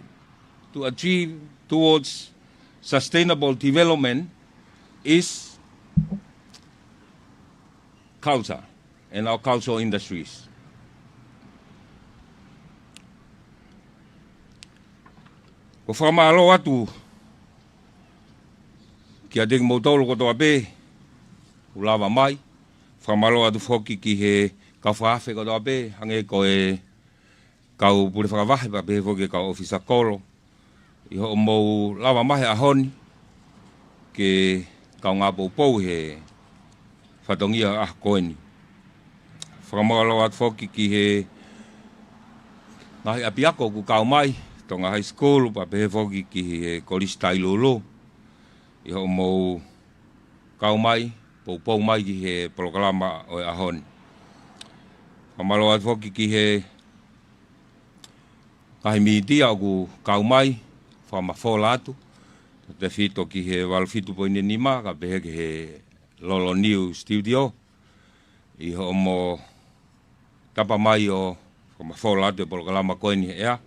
to achieve towards sustainable development is culture and our cultural industries. Ko e fakamālō atu kiate kimoutolu kotoa pē ʻoku lava mai. Fakamālō atu foki ki he kau fakaafe kotoa pē, hangē ko e kau pule fakavahe, pea pehē foki ki he kau ʻōfisa kolo, ʻi hoʻomou lava mai he ʻaho ni ke kaungā poupou he fatongia ʻaho ko eni. Fakamālō atu foki ki he ngaahi ʻapiako ʻoku kau mai, Tonga High School, pea pehē foki ki he Kolisi Tailulu, ʻi hoʻomou kau mai, poupou mai ki he polokalama ʻo e ʻaho ni. Fakamālō atu foki ki he ngaahi mītia ʻoku kau mai, fakamafola atu, tefito ki he valu fitu poini nima, kae pehē ki he Lolo News Studio, ʻi hoʻomou tapa mai ʻo fakamafola atu e polokalama ko eni he ʻea.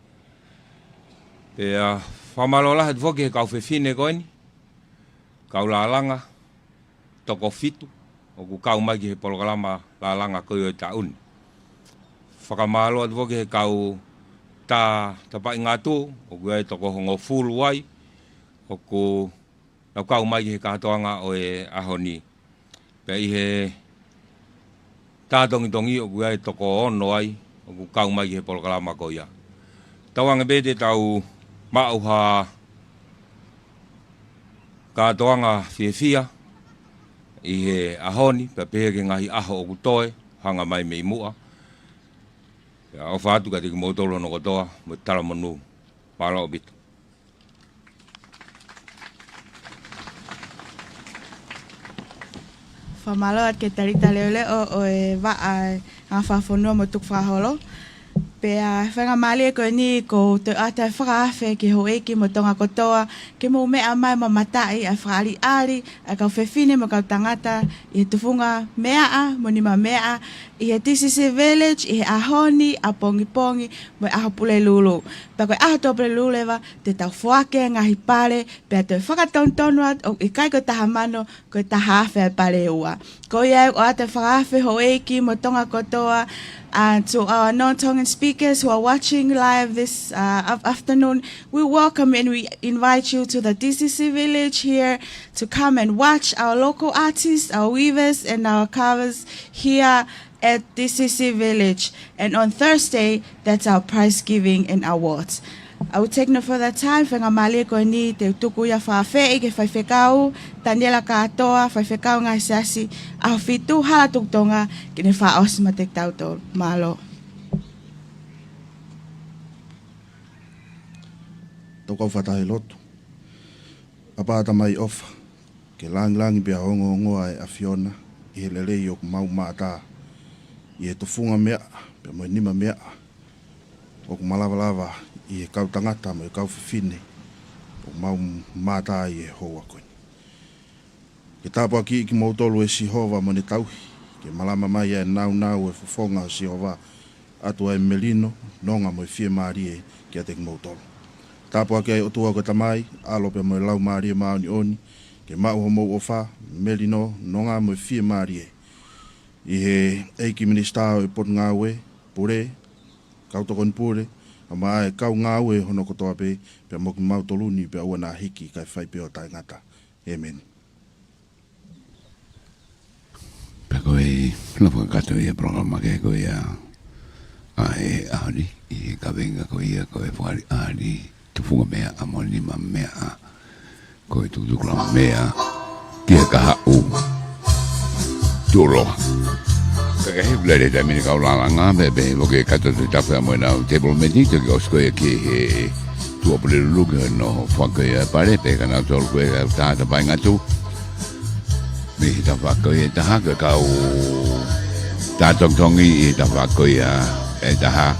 Pea fakamālō lahi atu foki he kau fefine ko eni, kau lālanga, toko fitu, ʻoku kau mai ki he polokalama lālanga ko ia ʻo e taʻu ni. Fakamālō atu foki he kau tā tapaʻingatu, ʻoku ʻi ai e toko hongofulu ai, ʻoku nau kau mai ki he kātoanga ʻo e ʻaho ni. Pea ʻi he tā tongitongi ʻoku ʻi ai e toko ono ai ʻoku kau mai ki he polokalama ko ia. Tauange pē te tau maʻu ha kātoanga fiefia ʻi he ʻaho ni, pea pehē ki he ngaahi ʻaho ʻoku toe, hanga mai mei muʻa. Pea ʻofa atu kiate kimoutolu hono kotoa, mo e talamonū. Mālō ʻaupito. Fakamālō atu ki he talita leʻoleʻo ʻo e Vaʻa ʻo e Fakafonua mo e Tukufakaholo. Pea faingamālie ko eni ʻoku ou ʻoatu e fakaafe ki he houʻeiki mo Tonga kotoa, ke mou meʻa mai mo mamataʻi ʻa e fakaʻaliʻali ʻa e kau fefine mo e kau tangata ʻi he tufunga meʻa mo e nima meʻa ʻi he T C C Village ʻi he ʻaho ni ʻapongipongi mo e ʻaho Pulelulu. Pea ko e ʻaho Tuʻapulelulu leva, te tau foaki e ngaahi pale, pea toe fakatonutonu atu ʻoku ʻikai ko e taha mano, ko e taha afe ʻa e pale ʻe ua. Ko ia ʻoku ou ʻoatu e fakaafe houʻeiki mo Tonga kotoa, uh, to our non-Tongan speakers who are watching live this, uh, af-, afternoon, we welcome and we invite you to the T C C Village here to come and watch our local artists, our weavers, and our carvers here at T C C Village. And on Thursday, that's our prize giving and awards. I will take no further time, faingamālie ko eni te u tuku ia fakaafeʻi ki he faifekau, Taniela Kātoa, faifekau ngaahi siasi ʻAhofitu, Hala Tuʻi Tonga, ke ne fakaʻosi maʻa kitautolu. Mālō. Tau kau fakataha ʻi lotu. ʻApā Tamai ʻofa, ke langilangi pea ongoongoa e ʻAfiona ʻi he lelei ʻoku mau mamata ʻi he tufunga meʻa pea mo e nima meʻa ʻoku malavalava ʻi he kau tangata mo e kau fefine ʻoku mau mamata ʻi he houa ko eni. Ke tāpuakiʻi kimoutolu ʻe Sihova mo ne tauhi, ke malama mai ʻa e nāunau ʻo e fofonga ʻo Sihova, ʻoatu ʻa e melino, nonga mo e fiemālie kiate kimoutolu. Tāpuakiʻi ʻe he ʻOtua ko e Tamai, ʻAlo pea mo e Laumālie Māʻoniʻoni, ke maʻu homou ʻofa, melino, nonga mo e fiemālie. ʻI he ʻEiki Minisitā ʻo e Potungāue, Pule, kau tokoni pule, ʻa mo e kau ngāue hono kotoa pē, pea mo kimautolu ni pea ʻoua naʻa hiki kae fai pē ʻo taʻengata. ʻĒmeni. Pea ko e, ʻoku fakakakato ia e polokalama kehe ko ia ʻa e ʻaho ni, ʻi he kaveinga ko ia ko e fakaʻaliʻali tufunga meʻa mo e nima meʻa. Ko e tukutuku lava meʻa ki he kahaʻu tuʻuloa. Pea ka hiki lele taimi ni kau lālanga, pea pehē foki e kato te tafe mo e nau table meeting, toki ʻosi ko ia ki he Tuʻapulelulu ki hono foaki ʻa e pale, pea ka nau tolu ko e kau tā tapaingatu. Mei he tafaʻaki ʻe taha, ko e kau tā tongitongi ʻi he tafaʻaki ʻe taha.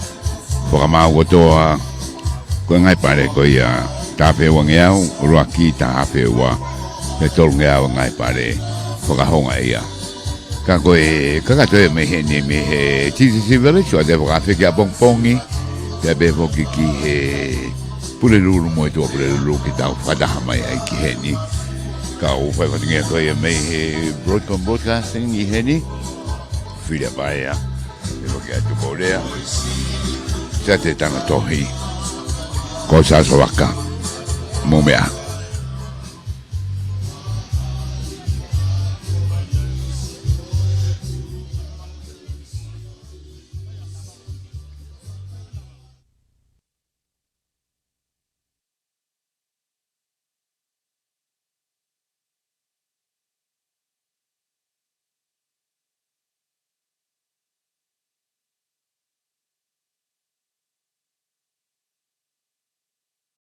Fakamaau kotoa, ko e ngaahi pale ko ia, tā feua ngeau, ʻuluaki tā feua, pea tolu ngeau ngaahi pale, fakahonga ia. Ka ko e, kakato ia mei heni mei he T C C Village, ʻoatu e fakaafe ki ʻapongipongi, pea pehē foki ki he Pulelulu mo e Tuʻapulelulu ke tau fakataha mai ai ki heni. Kau fai fatingia ko ia mei he Broadcom Broadcasting ʻi heni, Filia Paea, ʻe foki atu ko Lea. Sa te tana tohi. Ko Sasovaka. Mo meʻa.